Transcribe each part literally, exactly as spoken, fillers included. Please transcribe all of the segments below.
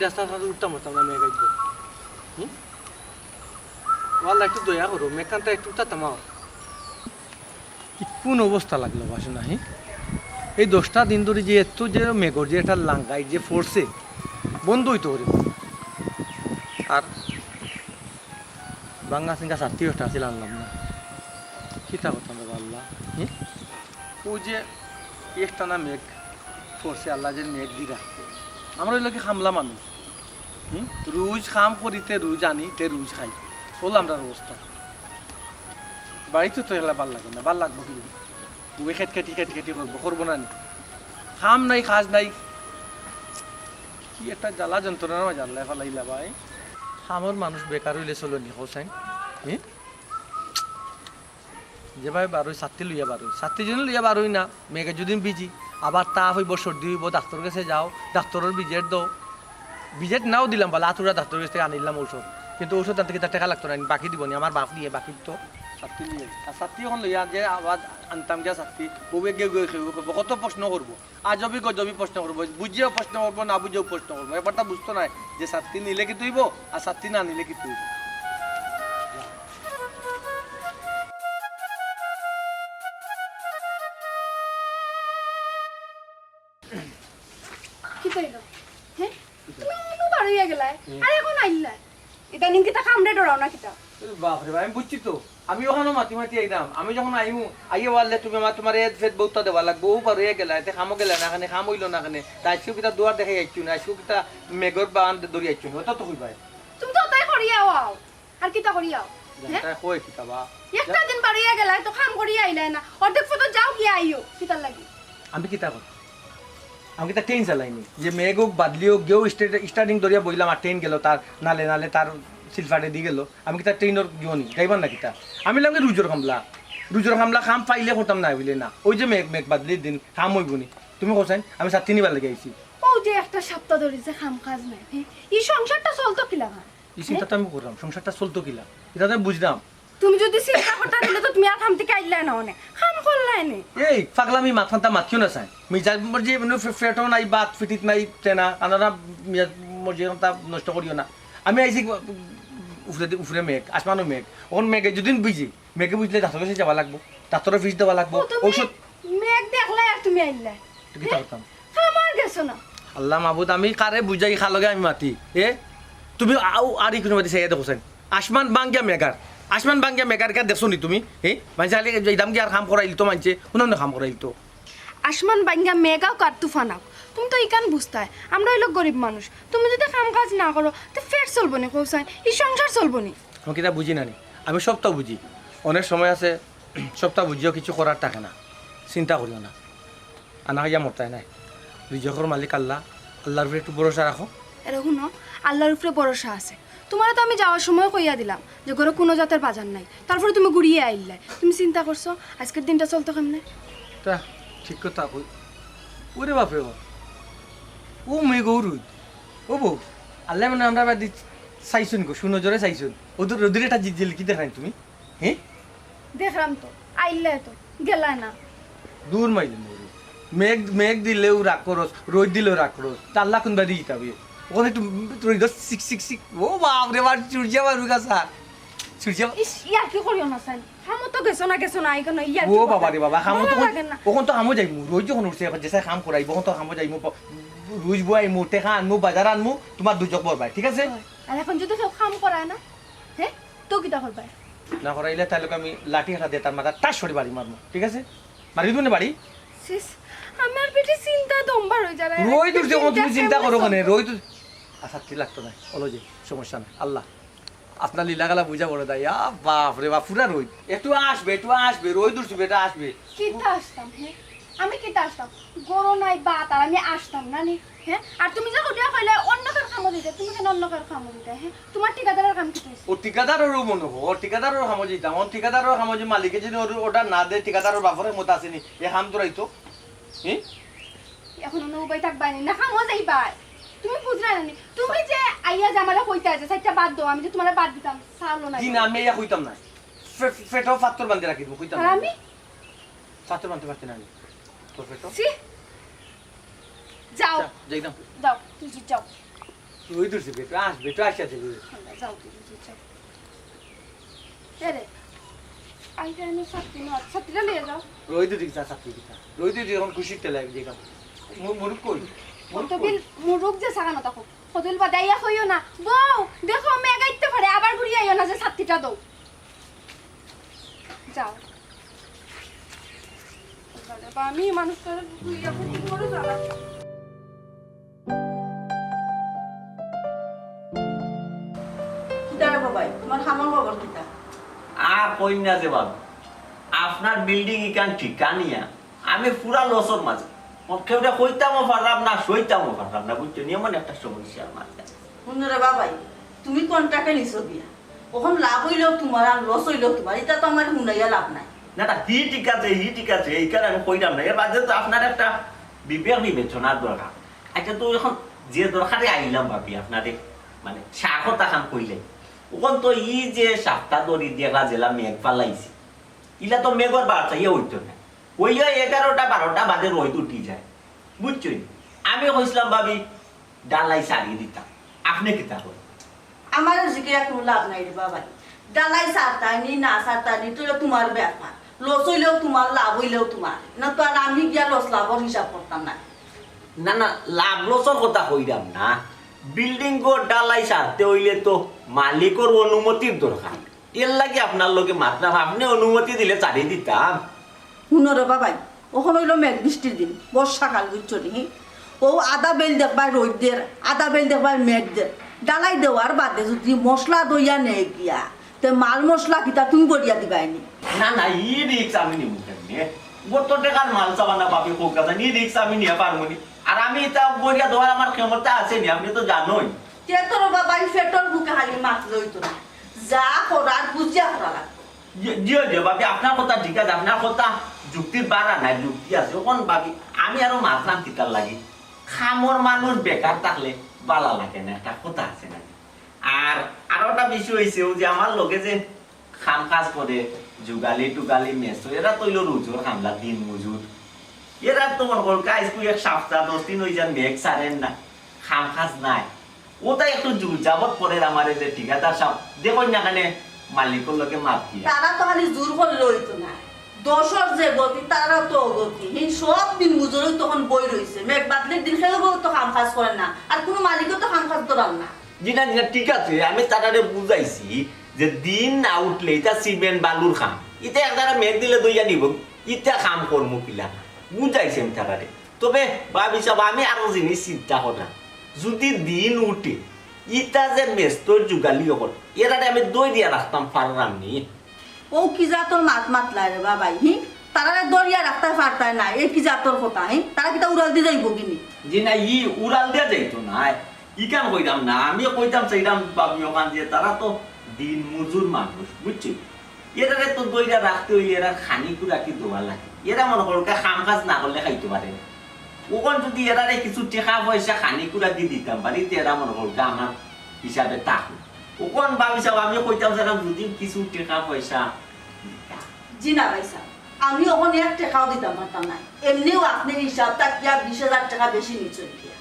রাস্তার কাছে উঠতাম পারতাম না মেঘ আইব। হুম? ও আল্লাহ, একটু দয়া করো, মেঘখানটা একটু উঠাতে মাও। কি কোন অবস্থা লাগলো বাসে নাহি? এই দশটা দিন ধরি যে এত যে মেঘর যে একটা লাঙ্গাই যে ফোর্সে বন্ধ হইতো পারে। আর বাঙ্গা সিঙ্গা ছাত্তি একটা আছিল, আনলাম না। কিতা করতাম রে আল্লাহ? হুম? ও যে একটা না মেঘ পড়ছে, আল্লাহ যে মেঘ দি রাখছে। আমরা হইলো কি খামলা মানুষ। হুম? রোজ কাম করিতে রোজ আনিতে রোজ খাই। বললাম আমরার অবস্থা। বাড়িতে তো এলা ভালা লাগে না, ভালা লাগবো কি? বউয়ে খেট খেটি খেট খেটি করবো, করবো না নি? কাম নাই, কাজ নাই। কি একটা জ্বালা যন্ত্রণার মাঝে আল্লাহ ফালাইলা ভাই। কামর মানুষ বেকার হইলে চলো নি, হোসেন? হুম? যেভাবে বারোই, ছাত্তি লইয়া বারোই। ছাত্তি যদি লইয়া বারোই না, মেঘে যদি ভিজি, আবার তাপ হইব, সর্দি হইব, ডাক্তার কাছে যাও, ডাক্তারের ভিজিট দাও। ভিজিট নাও দিলাম, বলে আতুরা ডাক্তার কাছ থেকে আনিলাম ঔষধ, কিন্তু ঔষধ আনতে কিতা টেকা লাগতো না, বাকি দিব নি, আমার বাপ দিয়ে বাকি তো। ছাত্তি নিয়ে, আর ছাত্তি এখন লইয়া যে আবার আনতাম গিয়া ছাত্তি, বউয়ে গেউ গেউ খেয়ে কত প্রশ্ন করবো, আজবি গজবি প্রশ্ন করবো, বুঝিয়াও প্রশ্ন করবো, না বুঝিয়াও প্রশ্ন করবো। একবারটা বুঝতো নাই যে ছাত্তি নিলে কিতা হইব আর ছাত্তি না নিলে কিতা হইব। কিতা হইল? হ্যাঁ? তুমি অনো বারইয়া গেলায়, আর এখন আইলায়। ইদানিং কিতা কামরে ডরাও না কিতা? এ বাপ রে ভাই, আমি বুঝছি তো। আমি ওখানো মাতি মাতি আইলাম। আমি যখন আইমু, আইয়া বললে তুমি আমার, তোমার এদ ফেদ বউতা দেওয়া লাগবো, ও বারইয়া গেলায়, এতে কামও গেলায় না, এখানে কাম হইল না, এখানে। তা আজকেও কিতা দুয়ার দেখাই আইছু না, আজকেও কিতা মেঘর বান দৌড়ি আইছু না, ওটা তো কইবায়। তুমি তো ওটাই করিয়া আও। আর কিতা করিয়াও? হ্যাঁ? তাই কই কিতা বা? একটা দিন বারইয়া গেলায় তো কাম করিয়া আইলায় না। অর্ধেক পথ যাও গিয়া আইও। কিতার লাগি? আমি কিতা করি? আমি কিতা ট্রেন চালাইনি? যে মেঘ হোক, বাদলি হোক, গেও স্টে-, স্টার্টিং ধরিয়া বইলাম আর ট্রেন গেল তার নালে নালে তার সিলফাটে দি গেল। আমি কিতা ট্রেনর গিও নি? ড্রাইভার না কিতা? আমি লাগে রুজর কামলা। রুজর কামলা কাম পাইলে করতাম না হইলে না। ওই যে মেঘ, মেঘ বাদলির দিন কাম হইব নি। তুমি কোথায়? আমি ছাত্তি নিবার লাগি আইছি। ও যে একটা সপ্তাহ ধরে যে কাম কাজ নাই, হ্যাঁ? এই সংসারটা চলতো কিলা? এই চিন্তা তো আমি করলাম, সংসারটা চলতো কিলা, এটা তো আমি বুঝলাম। তুমি যদি চিন্তা করতে দিলে তো তুমি আর কাম থেকে আইলায় না অনে, কাম করলায় নে। এই পাগলামি মাথাটা মাতিও না চাই, মিজাজ মর্জি এমনি ফে-, পেটও নাই, বাত ফিটিত নাই, তেনা আনারা মিজাজ মর্জি এখনটা নষ্ট করিও না। আমি আইছি উপরে দি-, উপরে মেঘ, আসমানও মেঘ, এখন মেঘে যদি ভিজি, মেঘে ভিজলে ডাক্তার কাছে যাওয়া লাগবো, ডাক্তারও ফিস দেওয়া লাগবো, ও, তুমি ঔষধ। মেঘ দেখলায় আর তুমি আইলায়। তো কিতা করতাম? আমার গেছো না। আল্লাহ মাবুদ, আমি কারে বুঝাই, কার লগে আমি মাতি? এ? তুমি আও, আর ইকুনো মাতি চাইয়া দেখো চাইন। আসমান বাঙ্গিয়া মেঘার। আসমান বাঙ্গিয়া মেঘার কে দেখছো নি তুমি? এ? মানষে খালি যাইতাম কি আর কাম করাইল তো মানষে? হুনো না কাম করাইল তো। আসমান বাঙ্গিয়া মেঘ আউক আর তুফান আউক। তুমি তো ইখান বুঝতায়। আমরা অইলো গরিব মানুষ। তুমি যদি কাম কাজ না করো, তে পেট চলবো নি কও চাইন? ই সংসার চলবো নি? আমি কিতা বুঝি না নি? আমি সবটা বুঝি। অনেক সময় আছে, সবটা বুঝিও কিছু করার থাকে না। চিন্তা করিও না। আনা খাইয়া মরতায় নায়। রিজকর মালিক আল্লাহ, আল্লাহর উপরে একটু ভরসা রাখো। এরে হুনো, আল্লাহর উপরে ভরসা আছে। তুমারে তো আমি যাওয়ার সময় কইয়া দিলাম যে ঘরো কুনু জাতের বাজার নাই, তারপরে তুমি ঘুরিয়া আইলায়। তুমি চিন্তা করছো আইজকের দিনটা চলতো কেমনে? তা ঠিক কথা কই। ওরে বাপরে বাপ, ও মেঘ ও রুদ, ও বউ, আল্লাহ মানে আমরা বাদ দি চাইছুন গো, সুনজরে চাইছুন। ও তো রোদের একটা জিলজিল কি দেখাইন তুমি? হে? দেখলাম তো, আইলায় তো, গেলায় না। দূর মাইলে মরু। মেঘ, মেঘ দিলেও রাগ করস, রোদ দিলেও রাগ করস। তা আল্লাহ কুন বাড়ি দিতে হবে? ওখানে একটু রোদ সিক সিক সিক। ও বাপ রে বাপ, সূর্য বারুক আছে। সূর্য ইস, ইয়ার্কি করিও না চাইন। কামো তো গেছো না, গেছো না, ইখানো ইয়ার্কি ও করতায়। বাবা রে বাবা, কামো ভালা তো লাগে না। ওখান তো কামো যাইমু। রোদ যখন উঠছে, এখন যেসায় কাম করাইবো, ওখান তো কামো যাইমু। ব-, রুজ বইমু, টেকা আনমু, বাজার আনমু, তুমার দুজক বরবায়, ঠিক আছে? হয়। আর এখন যদি কেউ কাম করায় না, হে? তো কিতা করবায়? না করাইলে তাইলে আমি লাঠি একটা দিয়া তার মাথাত ঠাস করি বাড়ি মারমু, ঠিক আছে? মারি দিমু নে বাড়ি। শেষ। আমার পেটে চিন্তা দমবার হয়ে যাবে। রোদ উঠছে, তুমি চিন্তা করো কেনে? রোদ উঠ-, আচ্ছা, ঠিক লাগতো না। ওলো যে, সমস্যা নাই। আল্লাহ, আপনার লীলা খেলা বুঝা বড় দায়। আ, বাপ রে বাপ, পুরা রোদ। একটু আসবে, একটু আসবে, রোদ উঠছে, বেটা আসবে। কিতা আসতাম, হে? আমি কিতা আসতাম? গরো নাই, বাত, আর আমি আসতাম না নি। হ্যাঁ? আর তুমি যে হুদিয়া কইলে অন্য কার কামো দিতে, তুমি কেনে অন্য কার কামো দিতে? হ্যাঁ? তুমার ঠিকাদারর কাম কিতা অইছে? ও ঠিকাদাররও মনে হয়, ও ঠিকাদারর কামো দিতাম। ও ঠিকাদারর কামো যে মালিকে যদি ওর order না দেয়, ঠিকাদারর বাপরে মত আসেনি, এ কাম ধরাইতো। হ্যাঁ? এখন অন্য উপায় থাকবায় নি, না কামো যাইবায়। তুমি বুঝরায় না নি? তুমি যে আইয়া যে আমারে কইতায় যে চাইরটা বাত দেও, আমি যে তুমারে বাত দিতাম, চাউলও নাই। জি না, আমি ইয়া কইতাম না। ফে-, ফে-, পেটো পাত্তর বান্ধি রাখি দিমু, কইতাম আর না। আমি? পাত্তর বান্ধতে পারতে না আমি। তোর পেটো? ছি। যাও। যা, যাইতাম। যাও, তুমি যাও। রইদ উঠছে বেটা, আস বেটা, আসা যাবে। যাও তুমি, যাও। এ রে, আইলে আমি ছাত্রী না, ছাত্রীটা নিয়ে যাও। রইদ উঠি গেছে, ছাত্রী কিতা? রইদ উঠি এখন খুশির ঠেলা এক জায়গা। মু-, মুরুখ কই? মুরুখ কই? কতদিন মুরুখ যে সাগানো থাকো। কতদিন বাদে আইয়া কইও না, "বউ, দেখো, মেঘ আইতে পারে, আবার ঘুরি আইও না যে ছাত্রীটা দৌ।" যাও। বাবা, আমি মানুষ করে দুইটা ফুটি করে জ্বালা। কিতা রে বাবাই, তোমার হামার খবর কিতা? আর কইন না যে বাবা, আপনার বিল্ডিং ইখান ঠিকা নিয়া আমি পুরা লসর মাঝে। কেউরে কইতামও পারলাম না, সইতামও পারলাম না, বুঝছো নি? এমন একটা সমস্যার মাঝে। হুনো রে বাবাই, তুমি কন্ট্রাক্টে নিছো বিয়া, অখন লাভ অইলেও তোমার আর লস অইলেও তোমার, ইতা তো আমার হুনাইয়া লাভ নাই। না, না, হি ঠিক আছে, হি ঠিক আছে, ইখান আমি কইরাম না। এর বাদে তো আপনার একটা বিবেক বিবেচনার দরকার। আচ্ছা, তো অখন যে দরকারে আইলাম ভাবি আপনারে, মানে, সার কথা খান কইলে, অখন তো ই যে সাতটা দড়ি দিয়া যেলা মেঘ ফালাইছে, ইলা তো মেঘর বার্তা ইয়ে অইতো না। অইয়া এগারোটা বারোটা বাদে রইদ উঠি যায়, বুঝছো নি? আমি কইছিলাম ভাবি, ঢালাই সারি দিতাম, আপনে কিতা কইন? আমারে জিকাইয়া কুনু লাভ নাই রে বাবাই। ঢালাই সারতায় নি না সারতায় নি, ইটা অইলো তোমার ব্যাপার। লস অইলেও তোমার, লাভ অইলেও তোমার। না তো আর আমি গিয়া লস লাভর হিসাব করতাম না। না, না, লাভ লসর কথা কইরাম না। বিল্ডিং ঘর ঢালাই সারতে অইলে তো মালিকর অনুমতির দরকার। এর লাগি আপনার লগে মাতলাম, আপনে অনুমতি দিলে ছাড়ি দিতাম। হুনো রে বাবাই, অখন অইলো মেঘ বৃষ্টির দিন, বর্ষাকাল, বুঝছো নি? অউ আধা বেইল দেখবায় রইদ দের, আধা বেইল দেখবায় মেঘ দের। ঢালাই দেওয়ার বাদে যুদি মশলা দইয়া নেয় গিয়া, তে মাল মশলা কিতা তুমি বরিয়া দিবায় নি? না, না, ই রিস্ক আমি নিমু কেমনে? গত টেকার মাল চাবা না ভাবি, কউক্কা চাইন, ই রিস্ক আমি নিয়া পারমু নি। আর আমি ইতা বরিয়া দেওয়ার আমার ক্ষমতা আছে নি, আপনে তো জানইন। তে তো রে বাবাই, পেটর ভুকে খালি মাতলে অইতো না, যা করার বুঝিয়া করা লাগবো। জি, জি, জি, ভাবি, আপনার কথা ঠিক আছে, আপনার কথা যুক্তির বাড়া নাই, যুক্তি আছে। অখন ভাবি, আমি আরো মাতলাম কিতার লাগি? কামর মানুষ বেকার থাকলে ভালা লাগে না, একটা কথা আছে না? আর আরো একটা বিষয় অইছে, অউ যে আমার লগে যে কাম কাজ করে, যুগালি টুগালি মেস্ত্রি, এরা তো অইলো রুজর কামলা, দিন মজুর। এরা তো মনো করউক্কা আইজকু এক সাপ্তা, দশ দিন অই যার মেঘ ছাড়ের না, কাম কাজ নাই। অটা একটু জুর জাবত পড়ের আমারে যে ঠিকাদার সাব, দেখইন না কেনে মালিকর লগে মাত দিয়া। তারা তো খালি জুর করলে অইতো না, দশর যে গতি, তারারও তো গতি। হি সব দিন মজুরই তখন বই রইছে, মেঘ বাদলির দিন কেউ তো কাম কাজ করে না, আর কুনু মালিকও তো কাম কাজ ধরার না। জি না, জি না, ঠিক আছে, আমি তারারে বুঝাইছি যে দিন না উঠলে ইতা সিমেন্ট বালুর কাম, ইতা একদারা মেঘ দিলে দইয়া নিবো, ইতা কাম করমু কিলা, বুঝাইছি আমি তারারে। তবে ভাবি সাব, আমি আরো জিনিস চিন্তা করলাম, যুদি দিন উঠে, ইতা যে মেস্ত্রির যুগালি অকল, এরারে আমি দইরিয়া রাখতাম পাররাম নি। অউ কি জাতর মাত মাতলায় রে বাবাই, হি? তারারে দইরিয়া রাখতায় পারতায় না, এ কি জাতর কথা, হি? তারা কিতা উড়াল দি যাইবো গি নি? জি না, ই উড়াল দিয়া যাইতো নায়। ইখান কইরাম না, আমি কইতাম চাইরাম ভাবি অখান যে তারা তো দিন মজুর মানুষ, বুঝছো? এরারে তো দইরা রাখতে অইলে এরার খানি খুরাকি দেওয়া লাগে। এরা মনো করউক্কা কাম কাজ না করলে খাইতো পারে না। অখন যুদি এরারে কিছু টেকা পয়সা খানি খুরাকি দিতাম পারি, তে এরা মনো করউক্কা আমার হিসাবে থাকবো। অখন ভাবি সাব, আমি কইতাম চাইরাম যুদি কিছু টেকা পয়সা দিতা। জি না ভাই সাব, আমি অখন এক টেকাও দিতাম পারতাম না। এমনেউ আপনে হিসাব থাকিয়া বিশ হাজার টেকা বেশি নিছইন গিয়া।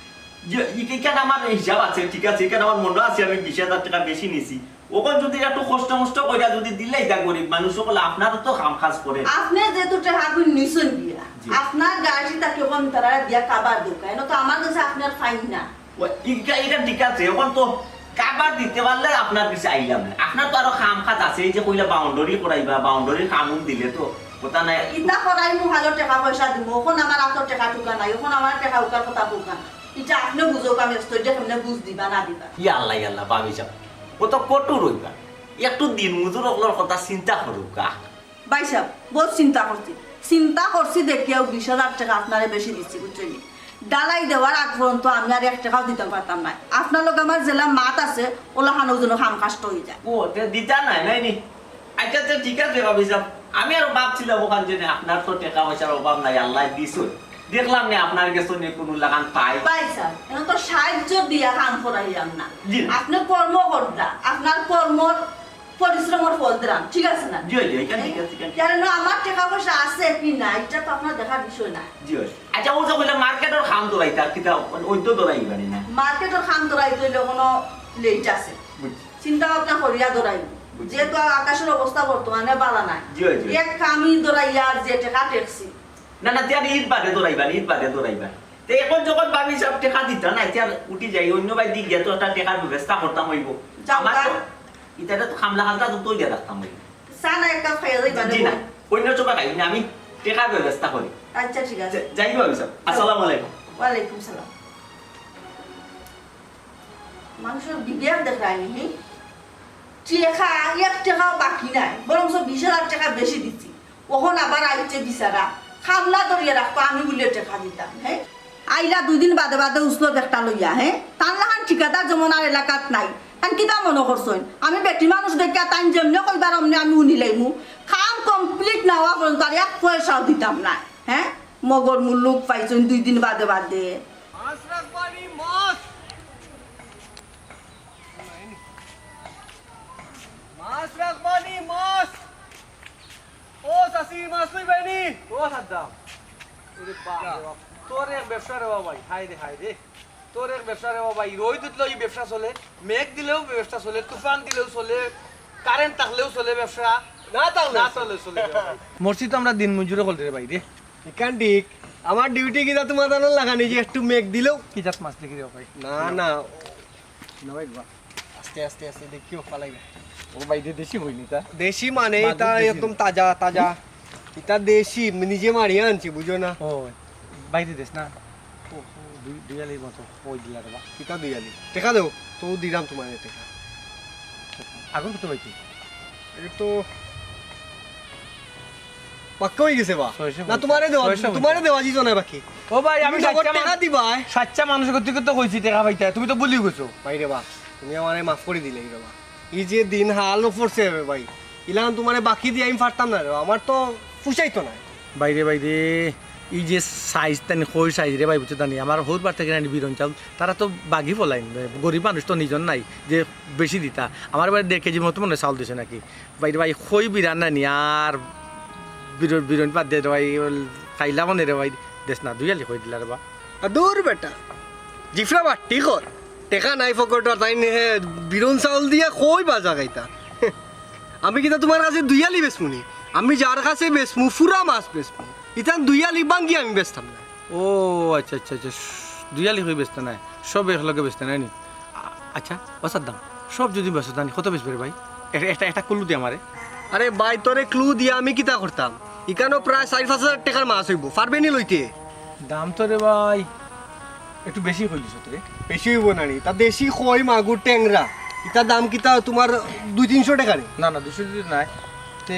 জি, ই-, ইখান আমার হিসাব আছে, ঠিক আছে, ইখান আমার মনো আছে, আমি বিশ হাজার টেকা বেশি নিছি। অখন যুদি একটু কষ্ট মষ্ট কইরা যুদি দিলাইতা গরিব মানুষ অকল, আপনারও তো কাম কাজ করে। আপনে যেহেতু টেকা করি নিছইন গিয়া, জি। আপনার গাড়ি থাকি অখন তারারে দিয়া কাবার দেউক্কা, এনো তো আমার গেছে আপনার ফাইন না। ও, ইটা, ইটা ঠিক আছে, অখন তো কাবার দিতে পারলে আপনার গেছে আইলাম না। আপনার তো আরো কাম কাজ আছে, এই যে কইলা বাউন্ডারি করাইবা, বাউন্ডারির কাম দিলে তো কথা নাই। ইতা করাইমু, ভালা টেকা পয়সা দিমু, অখন আমার আতো টেকা টুকা নাই, অখন আমার টেকা উকার কথা কউক্কা না। ইটা আপনে বুঝউক্কা, মেস্ত্রিয়ে কেমনে বুঝ দিবা না দিবা। ইয়া আল্লাহ, ইয়া আল্লাহ, ভাবি সাব, কত কঠোর অইবা। একটু দিন মজুর অকলর কথা চিন্তা করউক্কা। ভাই সাব, বউত চিন্তা করছি। চিন্তা করছি দেখিয়াউ বিশ হাজার টেকা আপনারে বেশি দিছি, বুঝছইন নি? ঢালাই দেওয়ার আগ পর্যন্ত আমি আর এক টেকাও দিতাম পারতাম নায়। আপনার লগে আমার যেলা মাত আছে, অলাখানউ যেন কাম কাজ অই যায়। ও, তে দিতা নায়, নায় নি? আচ্ছা, আচ্ছা, ঠিক আছে, ভাবি সাব। আমি আরো ভাবছিলাম অখান যে আপনার তো টেকা পয়সার অভাব নাই, আল্লায় দিছইন। দেখলাম নে আপনার গেছে নে কুনু লাখান পাই। ভাই সাব, এনো তো সাহায্য দিয়া কাম করাইলাম না। জি। আপনে কর্ম করতা, আপনার কর্মর পরিশ্রমর ফল দিলাম, ঠিক আছে না? জি অয়, জি অয়, ইখান ঠিক আছে, ইখান ঠিক আছে। কারণ আমার টেকা পয়সা আছে কি না, ইটা তো আপনার দেখার বিষয় না। জি অয়। আচ্ছা, অউ যে কইলা মার্কেটর কাম ধরাইতা, কিতা অউ তো ধরাইবা নি না? মার্কেটর কাম ধরাইতে অইলে কুনু লেট আছে। বুঝছি। চিন্তা ভাবনা করিয়া ধরাইমু। বুঝছি। যেহেতু আকাশর অবস্থা বর্তমানে ভালা নায়। জি অয়, জি অয়। এক কামই ধরাইয়া যে টেকা ঠেকছি। না, না, তে আর ইদ বাদে ধরাইবা নি, ইদ বাদে ধরাইবা। তে অখন যখন ভাবি সাব টেকা দিতা না, তে আর উঠি যাই, অইন্য বায়দি গিয়া তো একটা টেকার ব্যবস্থা করতাম অইবো। যাও আমার তো, ইতারে তো খামলা খালতা তো তৈরি রাখতাম অইবো। চা না এক কাপ খাইয়া যাইবা জি না, না। অইন্য সময় খাইমু নে, আমি টেকার ব্যবস্থা করি। আচ্ছা, ঠিক আছে। যা-, যাই ভাবি সাব। আসসালামু আলাইকুম। ওয়ালাইকুম সালাম। মানুষর বিবেক দেখরায়নি, হি? টেকা, এক টেকাও বাকি নাই, বরঞ্চ বিশ হাজার টেকা বেশি দিছি। অখন আবার আইছে বিচারা, খামলা ধরিয়া রাখবা, আমি বুলে টেকা দিতাম, হে? আইলা দুই দিন বাদে বাদে উছলত একটা লইয়া, হে? তান লাখান ঠিকাদার যেমন আর এলাকাত নাই, তান কিতা মনো করছইন? আমি বেটি মানুষ দেখিয়া তাইন যেমনে কইবার অমনে আমি হুনিলাইমু। কাম complete না অওয়া পর্যন্ত আর এক পয়সাও দিতাম না, হে? মগর মুল্লুক পাইছইন দুই দিন বাদে বাদে। মাছ রাখবানি, মাছ। মাছ রাখবানি, মাছ। ও চাচি, মাছ লইবানি? ও সাদ্দাম। ওরে বাপ রে বাপ। তোর এক ব্যবসা রে বাবা ভাই। হায় রে, হায় রে। তোর এক ব্যবসা রে বাবা ভাই। রইদ উঠলেও ই ব্যবসা চলে, মেঘ দিলেও ব্যবসা চলে, তুফান দিলেও চলে, কারেন্ট থাকলেও চলে ব্যবসা, না থাকলেও না চলে। চলে, চলে রে বাবা ভাই। মরছি তো আমরা দিন মজুরে কল রে ভাই রে। ইখান ঠিক। আমার ডিউটি কিতা তুমার জানার লাগানি যে একটু মেঘ দিলেও। কি জাত মাছ দেখি রে ভাই? না, না। না ভাই, বাহ। আস্তে, আস্তে, আস্তে দেখিও ফালাইবে। ও ভাই, দে-, দেশি কই নি তা? দেশি মানে মাগুর ইতা দেশি একদম নি? তাজা, তাজা। ইতা দেশি, নিজে মারিয়া আনছি, বুঝো না? ও, বাইরে দেশ না? ও, ও, দুই, দুই আলির মতো, ওই দিলা রে বা। কিতা দুই আলি? টেকা দেও, তো দিলাম তুমারে টেকা। আগর কত পাইছি? এটা তো পাক্কা অই গেছে বা। ছয়শো না, পঞ্চাশ। তুমারে দেওয়া, ছয়শো পঞ্চাশ। তুমারে দেওয়া যিতো না বাকি। ও ভাই, আমি তুমি নগদ সাচ্চা টেকা মানুষ, দিবা, এ? সাচ্চা মানুষ গতি করতে কইছি টেকা পাইতা, তুমি তো ভুলি গেছো। ভাই রে বা, তুমি আমারে মাফ করি দিলাইরে বা। ই যে দিন হাল পড়ছে রে ভাই, ইলান তুমারে বাকি দিয়া আমি পারতাম না রে, আমার তো পুষাইতো না। ভাই রে, ভাই রে, ই যে সাইজ তানি, কই সাইজ রে ভাই, বুঝছো তানি? আমার হউর বার থাকি নানি বিরন চাউল, তারা তো বাগি ফলাইন, গরিব মানুষ তো নিজন নাই যে বেশি দিতা। আমার বাড়ি দেড় কেজির মতো মনে হয় চাউল দিছে নাকি। ভাই রে ভাই, কই বিরান নানি আর বিরন, বিরন বাদ দে রে ভাই, খাইলা মনে রে ভাই, দেশ না, দুই আলি কই দিলা রে বা। আ, দূর বেটা, জিফরা বাট্টি কর, টেকা নাই পকেটো, তাইন হে বিরন চাউল দিয়া কই বাজা খাইতা? আমি কিতা তুমার কাছে দুই আলি বেচমু নি? আমি যার কাছে বেচমু, ফুরা মাছ বেচমু। ইতান দুই আলি ভাঙ্গি আমি বেচতাম না। ও আচ্ছা, আচ্ছা, আচ্ছা, দুই আলি কই বেচতা নায়, সব একলগে বেচতা নায় নি? আ-, আচ্ছা, ও সাদ্দাম, সব যদি বেচো তানি কত বেচবে রে ভাই? এ-, একটা, একটা কুলু দে আমারে। আরে ভাই, তোরে ক্লু দিয়া আমি কিতা করতাম? ইখানো প্রায় চাইর পাঁচ হাজার টেকার মাছ অইবো, পারবে নি লইতে? দাম তো রে ভাই একটু বেশি কইলিছ তো রে। বেশি অইবো না নি? তা দেশি কই, মাগুর, টেংরা, ইতার দাম কিতা তুমার দুই তিনশো টেকা নি? না, না, দুইশো যদি নাই, তে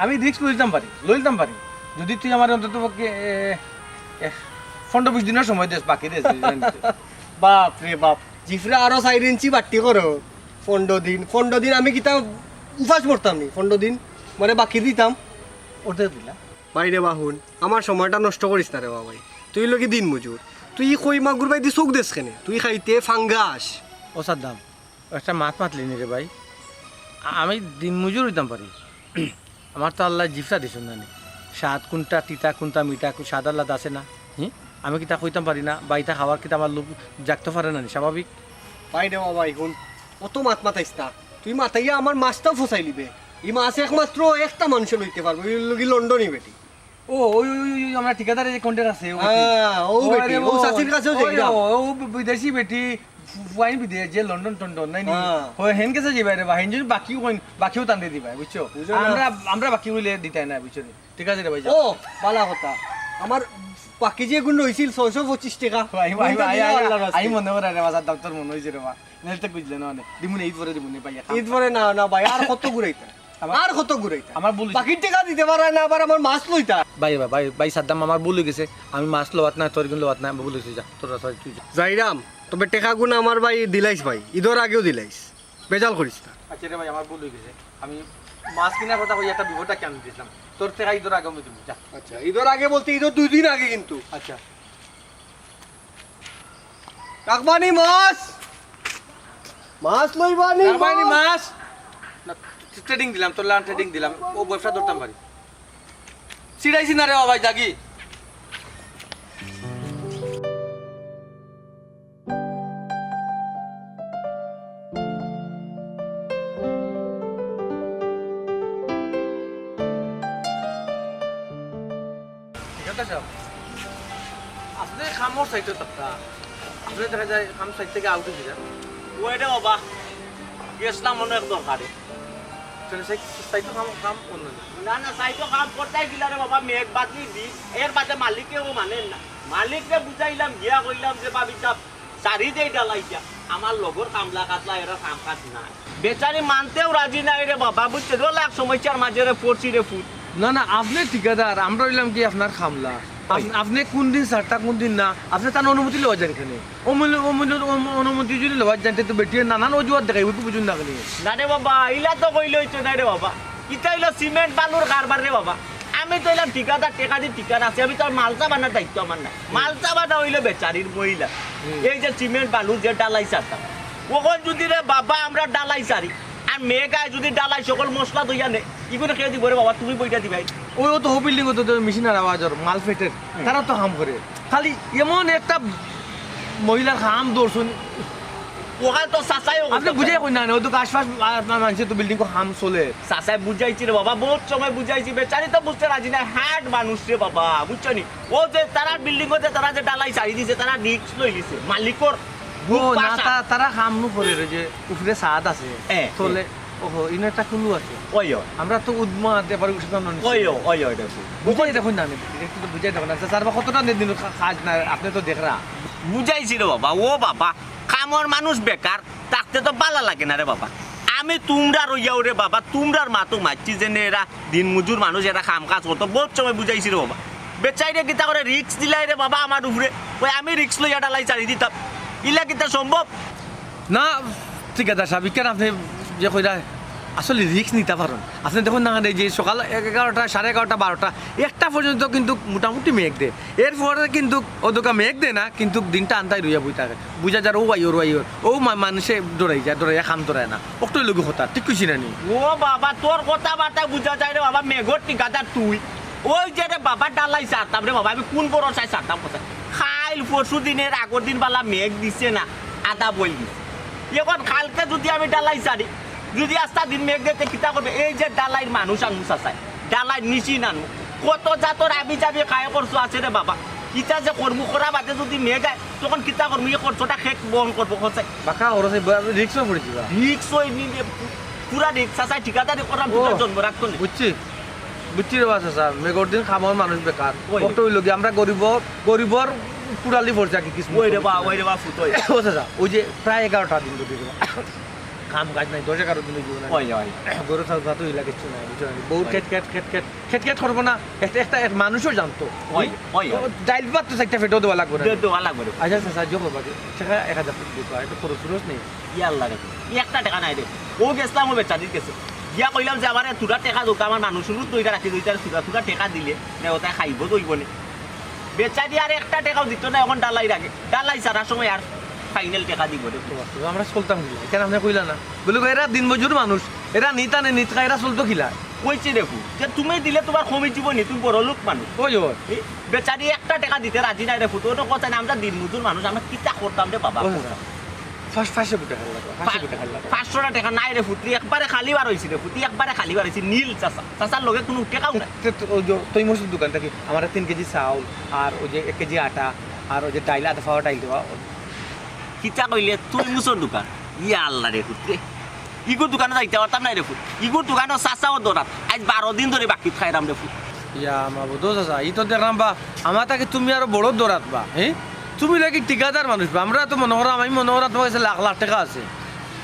আমি রিস্ক লইতাম পারি, লইতাম পারি। যদি তুই আমারে অন্তত পক্ষে, এ, এ, পনেরো বিশ দিনর সময় দেস, বাকি দেস, যদি জানি তো। বাপ রে বাপ, জিফরা আরো চাইর ইঞ্চি বাট্টি করো। পনেরো দিন, পনেরো দিন আমি কিতা উপাস মরতাম নি? পনেরো দিন মানে বাকি দিতাম। অর্ধেক দিলা। ভাই রে বা হুন, আমার সময়টা নষ্ট করিস না রে বা ভাই। তুই অইলে গি দিন মজুর, তুই ই কই মাগুর বায়দি চউখ দেস কেনে? তুই খাইতে ফাঙ্গাস। ও সাদ্দাম, একটা মাত মাতলি নি রে ভাই। আ-, আমি দিন মজুর অইতাম পারি। আমার তো আল্লায় জিফরা দিছইন না নি। স্বাদ কুনটা, তিতা কুনটা, মিঠা কু-, স্বাদ আল্লাহ আছে না? হি? আমি কিতা কইতাম পারি না? বা ইতা খাওয়ার কিতা আমার লোভ জাগতো পারে না নি? স্বাভাবিক। ভাই রে বা ভাই, হুন, অত মাত মাতাইস না। তুই মাতাইয়া আমার মাছটাও ফসাইলিবে। ই মাছ একমাত্র একটা মানষে লইতে পারবো, অউ অইলো গি লন্ডনি বেটি। ও, ওই, ওই, ওই, ওই, আমরা ঠিকাদারের যে কন্ট্রাক্ট আছে, ও বেটি। হ্যাঁ, ও ও, বেটি, আরে, ও ও, চাচির কাছেও ওই, যাই না। ও, ও বিদেশি বেটি, ফু-, ফুয়াইন বিদেশ, যে লন্ডন টন্ডন, নাই নি? হ্যাঁ। ও, হেন গেছে যাইবা রে বা, হেন যদি বাকি কইন, বাকিও তানরে দিবা, বুঝছো? বুঝছো না? আমরা, আমরা বাকি কইলে দিতায় না, বুঝছো নি? ঠিক আছে রে ভাই, যাও। ও, ভালা কথা। আমার বাকি যে গুণ রইছিল ছয়শো পঁচিশ টেকা, ভাই, ভাই, ভাই, ভাই, আল্লাহর রাস্তায়। আমি মনে করে রে বা, দাম তোর মনে হইছে রে বা। নাইলে তো বুঝলে না, মানে, দিমুনে, ঈদ পরে দিমুনে, ভাই, এখন। ঈদ পরে না, না ভাই, আর কত ঘুরাইতা? আমার, আর কত ঘুরাইতা? আমার ভুল হইছে। বাকির টেকা দিতে পারে না, আবার আমার মাছ লইতা। ভাই, ভাই, ভাই, ভাই, সাদ্দাম, আমার ভুল হয়ে গেছে। আমি মাছ লওয়াত না, তোর কিন্তু লওয়াত না, আমার ভুল হয়েছে, যা, তোর রাস্তা তুই যা। যাইরাম, তবে টেকা গুনা আমার ভাই দিলাইস ভাই, ঈদর আগেও দিলাইস, বেজাল করিস না। আচ্ছা রে ভাই, আমার ভুল হয়ে গেছে। আমি মাছ কিনার কথা কই একটা বিপদটা কেন দিয়েছিলাম, তোর টেকা ঈদর আগেও আমি দিমু, যা। আচ্ছা, ঈদর আগে বলতে ঈদর দুই দিন আগে কিন্তু। আচ্ছা। রাখবানি মাছ? মাছ লইবানি রাখবানি মাছ? মাছ? ট্রেডিং দিলাম, তোর লান ট্রেডিং দিলাম, ও ব্যবসা ধরতাম পারি। ছিড়াইছি না রে বাবা, জাগি। ঠিক আছে সাহেব, আপনি কামর সাইডে থাকতা, আপনি দেখা যায় কাম সাইড থেকে আউট হয়ে যান। ওই রে বাবা, গেছিলাম অনেক দরকারে। তাহলে সাইড, সাইড তো কাম, কাম অন্য না। না, না, সাইড তো কাম করতে গেলা রে বাবা, মেঘ বাদলি দি, এর বাদে মালিকেও মানেন না। মালিকরে বুঝাইলাম, গিয়া কইলাম যে, "বাবি সাহেব, সারি দেই ডালাইটা, আমার লগর কামলা কাতলা এরা কাম কাজ নাই।" বেচারি মানতেও রাজি নাই রে বাবা, বুঝছে? ও লাখ সমস্যার মাঝে রে পড়ছি রে ফুট। না, না, আপনি ঠিকাদার, আমরা হইলাম কি আপনার কামলা। আপ-, আপনি কোন দিন সারতা, কোন দিন না, আপনি তার অনুমতি লওয়া যান এখানে। অমূল্য, অমূল্য, অম-, অনুমতি যদি লওয়া যান, তো বেটিয়ে নানান অজুহাত দেখাই, ওই বুঝুন না খালি। না রে বাবা, ইলা তো কইলে হইতো না রে বাবা। ইটা হইলো সিমেন্ট বালুর কারবার রে বাবা। আমি তো হইলাম ঠিকাদার, টেকা দি ঠিকাদার আছি, আমি তো আর মালসা বানার দায়িত্ব আমার না। মালসা বানা হইলো বেচারির মহিলা। হুম। এই যে সিমেন্ট বালু যে ডালাই সারতাম, ওখান যদি রে বাবা আমরা ডালাই সারি, আর মেঘ আয় যদি ডালাই সকল মশলা ধইয়া নে, ইগুলো খেয়ে দিব রে বাবা, তুমি বইটা দিবাই। ওই ও তো হো বিল্ডিং, ও তো মেশিন আর আওয়াজ আর মাল ফেটের, হুম। তারা তো হাম করে। খালি এমন একটা মহিলার হাম দর্শন। ওখানে তো চাচাইও আপনি বুঝাই কই না, ও তো আশপাশ আপনার মানুষের তো বিল্ডিং কো হাম চলে। চাচাই বুঝাইছি রে বাবা, বহুত সময় বুঝাইছি, বেচারি তো বুঝতে রাজি না, হার্ড মানুষ রে বাবা, বুঝছো নি? ও যে তারা বিল্ডিং, ও যে তারা যে ডালাই সারি দিছে, তারা রিস্ক লই লিছে, মালিকর ও বুক না, পাশা। তা-, তারা হাম নু করে রে, যে উপরে ছাদ আছে, হ্যাঁ, তলে, হ্যাঁ। ওহো, ইনো একটা কুলু আছে। ওই, ওই। আমরা তো উদ্মা দেবার উৎসব নন। ওই, ওই, ওই, ওই, দেখো। বুঝাই দেখো না, একটু তো বুঝাই দেখো না। আচ্ছা, স্যার, বা কতটা দিন কা-, কাজ না, আপনি তো দেখরা। বুঝাইছি রে বাবা, ও বাবা, কামর মানুষ বেকার, থাকতে তো ভালা লাগে না রে বাবা। আমি তোমরা রইয়াও রে বাবা, তোমরার মাতো মারছি যে নে এরা দিন মজুর মানুষ, এরা কাম কাজ করতো, বহুত সময় বুঝাইছি রে বাবা। বেচাইরে কিতা করে রিস্ক দিলাই রে বাবা আমার উপরে, ওই আমি রিস্ক লইয়া ডালাই ছাড়ি দিতাম, ইলা কিতা সম্ভব? না, ঠিকাদার সাহেব, কেন আপনি যে কইরা আসলে রিস্ক নিতে পারেন? আপনি দেখুন না, এই যে সকাল এগারোটা, সাড়ে এগারোটা, বারোটা, একটা পর্যন্ত কিন্তু মোটামুটি মেঘ দেয়। এরপরে কিন্তু অতকা মেঘ দেয় না, কিন্তু দিনটা আন্তাই রইয়া বই থাকে। বুঝা যার ও ভাই ওর ভাই ওর, ও মা-, মানুষে ডরাই যায়, ডরাইয়া কাম ডরায় না। অক্টই লগে কথা, ঠিক কইছি না নি? ও বাবা, তোর কথাবার্তা বুঝা যায় রে বাবা, মেঘর ঠিকাদার তুই। ওই যে রে বাবা, ডালাই ছাড়তাম রে বাবা, আমি কোন ভরসায় ছাড়তাম কথা? কাইল পরশু দিনের আগর দিন বালা মেঘ দিছে না, আদা বই দিছে। এখন কালকে যদি আমি ডালাই ছাড়ি, যদি আস্তা দিন মেঘ দিতে কিতা করবে? এই যে ডালাইর মানুষ আনমু চাচাই, ডালাইর মেশিন আনমু, কত জাতর আবি যাবি কায় করছো আছে রে বাবা। ইটা যে করমু করা বাদে যদি মেঘ আয়, তখন কিতা করমু? ইয়ে করছোটা খেক বহন করবো খরচাই। বাকা খরচ অইবো, আপনি রিস্কও পড়ে দিবা। রিস্ক অই নি রে, পু-, পুরা রিস্ক চাচাই, ঠিকাদারি করলাম, ও, দুটো জন্ম রাখতো নি। বুঝছি, বুঝছি রে বা চাচা, মেঘর দিন কামর মানুষ বেকার। ওই। অক্টই লগে আমরা গরিবর, গরিবর কুড়ালি পড়ছে আর কি কিসমত। ওই রে বা, ওই রে বা, ফুত ওই। ও চাচা, ওই যে প্রায় এগারোটা দিন ধরে রে বা। কাম কাজ নাই, দশ এগারো দিন অইবো না। ওই, ওই। গরু ছাগল তো ইলা কিচ্ছু নাই, বুঝছো না? বউ ওই। খেট, খেট, খেট, খেট, খেট, খেট করবো না। একটা, একটা, এক মানুষও জানতো। ওই, ওই, ওই। ও, ডাইল ভাত তো চাইরটা পেটেও দেওয়া লাগবো না। দে-, দেওয়া লাগবো রে। আচ্ছা, আচ্ছা, সাহায্য করবা কি? টাকা এক হাজার টাকা দিবা, একটু খরচ ফরচ নেই। ইয়া আল্লাহ রে। একটা টাকা নাই রে। ও গেছলাম, ও বেচারির গেছে। গিয়া কইলাম যে, "আমারে থুড়া টাকা দেও, আমার মানুষ রুদ দইটা রাখি দইটা, থুড়া, থুড়া টাকা দিলে, নে, ওটাই খাইবো, দইবো নে।" বেচারি আর একটা টাকাও দিত না, এখন ডালাই রাখে। ডালাই সারার সময় আর ফাইনাল টাকা দিব রে। তো বাস্তবে আমরা চলতাম কিলা? কেন আপনি কইলা না? বলে, "এরা দিন মজুর মানুষ, এরা নিতা নে নিতকা, এরা চলতো কিলা?" কইছি রে ফুত, যে তুমি দিলে তোমার কমি জীবনী, তুমি বড় লোক মানুষ। ওই, ওই। এই বেচারি একটা টাকা দিতে রাজি নাই রে ফুত, ওটা কথা না, আমরা দিন মজুর মানুষ, আমরা কিতা করতাম রে বাবা? ওই, ওই। পাঁচ-, পাঁচশো কোটি খাইল লাগবে, পাঁচশো কোটি খাইল লাগবে। পাঁচশো টাকা নাই রে ফুত, একবারে খালি বার হইছি রে ফুত, একবারে খালি বার হইছি, নীল চাচা। চাচার লগে কোনো টাকাও নাই। তে, তে, ওই যে তৈমুজর দোকান থাকি আমার তিন কেজি চাউল, আর ওই যে এক কেজি আটা, আর ওই যে ডাইল, আধা পাওয়া ডাইল দেওয়া। কিতা কইলে তৈমুজর দোকান? ইয়া আল্লাহ রে ফুত রে। ইগুর দোকানো যাইতে পারতাম না রে ফুত। ইগুর দোকানো চাচাও দরাত। আজ বারো দিন ধরে বাকিত খাইরাম রে ফুত। ইয়া মাবুদ, ও চাচা, ই তো দেখলাম বা, আমার থাকি তুমি আরো বড় দরাত বা, হ্যাঁ? তুমি নাকি ঠিকাদার মানুষ বা, আমরা তো মনে করো, আমি মনে করো তোমার কাছে লাখ লাখ টাকা আছে।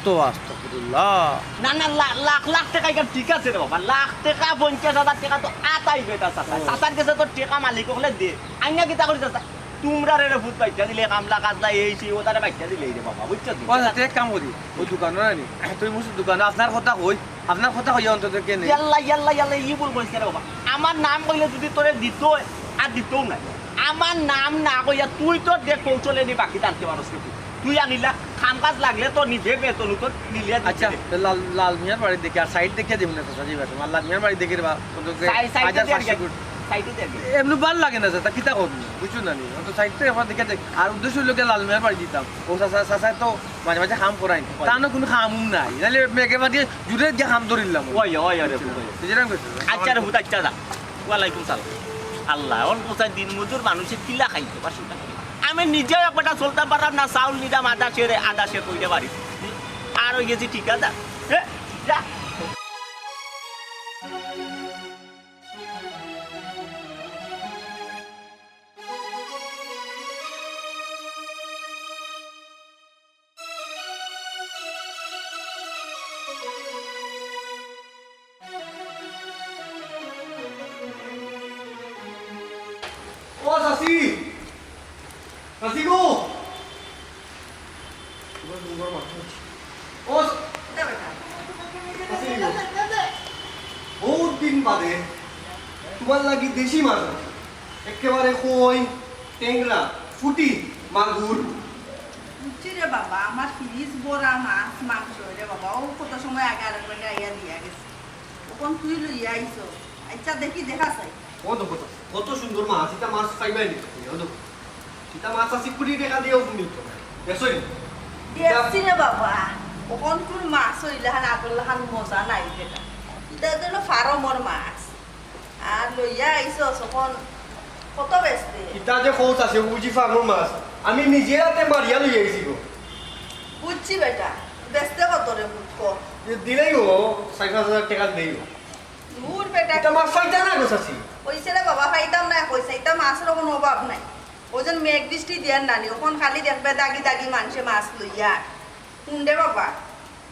তো আস্তাগফিরুল্লাহ। না, না, লা-, লাখ লাখ টাকা এখানে ঠিক আছে রে বাবা। লাখ টাকা, পঞ্চাশ হাজার টাকা তো আতাই বেটা চাচা। ও। চাচার গেছে তো টাকা মালিক হকলে দে। আইনা কিতা করি চাচা? তোমরা রে ফুত বাইচ্চা দিলে, কামলা কাজলা এই সেই, ও তারে বাইচ্চা দিলে রে বাবা, বুঝছো তো? ও আচ্ছা, তে এক কাম করি, ওই দোকানো আনি, তুই মুসুর দোকানো আপনার কথা কই, আপনার কথা কইয়া অন্তত কে নেই। ইয়াল্লা, ইয়াল্লা, ইয়াল্লা, ই ভুল করিস না রে বাবা। আমার নাম কইলে যদি তোরে দিত হয়, আর দিতও নাই। আমার নাম না কইয়া তুই তো দেখ কৌশলে নি বাকি টানতে পারস না তুই। তুই আনিলা, কাম কাজ লাগলে তো নিজে বেতন তো নিলিয়া দিতে আচ্ছা, দে। তো লাল, লাল মিয়ার বাড়ি দেখি, আর সাইড দেখিয়া দিমু না, চাচা, জি ভাই, তোমার লাল মিয়ার বাড়ি দেখি রে বা, কত করে? সাই-, সাইডে হাজার পাঁচশো দিয়ে ফুট। সাইডে দিয়ে। এমনি ভালা লাগে না, চাচা, কিতা করবো? বুঝছো না নি? অত সাইড তো এখন দেখে দেখ। আর উদ্দেশ্য হইলো গিয়া লাল মিয়ার বাড়ি দিতাম। ও চাচা, চাচা তো মাঝে মাঝে কাম করাইন। হয়। তার না কোনো কামও নাই। নাহলে মেঘে বাদে জুরে গিয়া কাম ধরিলাম। ওই, ওই, ওই রে, বুঝছো না? ওই। তুই যেরকম করছিস, আচ্ছা রে, আমার হুত, আচ্ছা যা। ওয়ালাইকুম সালাম। আল্লাহ, অন কোথায় দিন মজুর মানুষে কিলা খাইতো পারছো না? আমি নিজেও এক বেটা চলতাম পারলাম না, চাউল নিলাম আধা সেরে, আধা সে কইতে পারি। আর ওই গেছি ঠিকাদার। হ্যাঁ? যা। ও চাচি, চাচি গো। ও চাচি গো। বহুত দিন বাদে তোমার লাগি দেশি মাছ আনছি। একেবারে কই, টেংরা, পুটি, মাগুর। বুঝছি রে বাবা, আমার ফ্রিজ ভরা মাছ, মাংস রে বাবা, ও কত সময় আগে আরেক বেটা আইয়া দিয়া গেছে। অখন তুই লইয়া আইছস। আচ্ছা, দেখি, দেখা চাই। ও দেখো তো, কত সুন্দর মাছ, ইতা মাছ পাইবায় নি? ও দেখো, ইতা মাছ আছে কুড়ি টেকা দিয়াও তুমি তো। দেখছই? দেখছি রে বাবা, অখন কুন মাছ অইলা হান, আগর লাখান মজা নাই বেটা। ইতা তো অইলো ফার্মর মাছ। আর লইয়া আইছস, অখন কত বেচতে? ইতা যে কও চাচি, ও বুঝি ফার্মর মাছ। আমি নিজে হাতে মারিয়া লইয়া আইছি গো। বুঝছি বেটা, বেচতে কত রে পুত ক? এ দিলেই ও চাইর পাঁচ হাজার টেকা দিলেই ও। দূর বেটা। ইতা মাছ পাইতা না গো চাচি। কইছে রে বাবা, পাইতাম না, কইছে, ইতা মাছর অখন অভাব নাই। ও যেন মেঘ বৃষ্টি দিয়ার নানি, অখন খালি দেখবে দাগি দাগি মানষে মাছ লইয়া। হুন রে বাবা,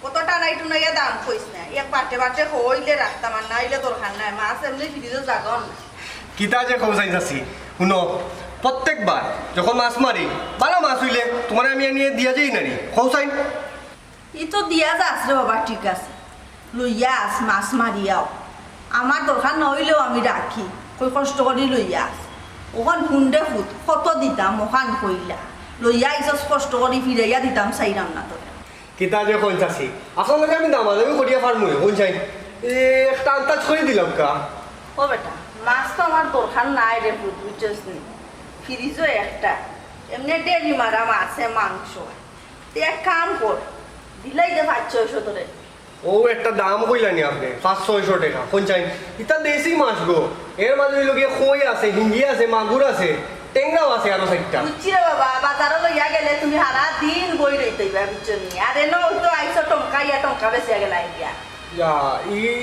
কত টানাই টুনাইয়া দাম কইস না, এক বাটে বাটে কইলে রাখতাম, আর না অইলে দরকার নাই, মাছ এমনি ফ্রিজো জাগাও না। কিতা যে কও চাইন চাচি, হুনো, প্রত্যেকবার যখন মাছ মারি, ভালা মাছ অইলে তুমারে আমি আনিয়া দিয়া যাই না নি, কও চাইন। ই তো দিয়া যাস রে বাবা, ঠিক আছে, লইয়া আস, মাছ মারিয়াও, আমার দরকার না অইলেও আমি রাখি, কই কষ্ট করি লইয়া আস। অখন হুন রে পুত, কত দিতাম অখান কইলা, লইয়া আইছস কষ্ট করি, ফিরাইয়া দিতাম চাইরাম না তোরে। কিতা যে কইন চাচি, আপনার লগে আমি দামাদামি করিয়া পারমু নি, কইন চাইন। এ, একটা আন্দাজ করি দিলাম কা। ও বেটা, মাছ তো আমার দরকার নাই রে পুত, বুঝছস নি? ফ্রিজো একটা, এমনে ডেলি মারা মাছে মাংস। তুই এক কাম কর, দিলাই দে পাঁচ ছয়শো তোরে। ও একটা দাম কইলা নি আপনে, পাঁচ ছয়শো টেকা, কইন চাইন। ইতা দেশি মাছ গো, এর মাঝে অইলো গিয়া কই আছে, হিঙ্গি আছে, মাগুর আছে, টেংরাও আছে আরো চাইরটা। বুঝছি রে বাবা, বাজারো লইয়া গেলে তুমি হারা দিন বই রইতে অইবা, বুঝছো নি? আর এনো অইতো আইছো টঙ্কা ইয়া টঙ্কা বেচিয়া গেলা আইয়া। ইয়া,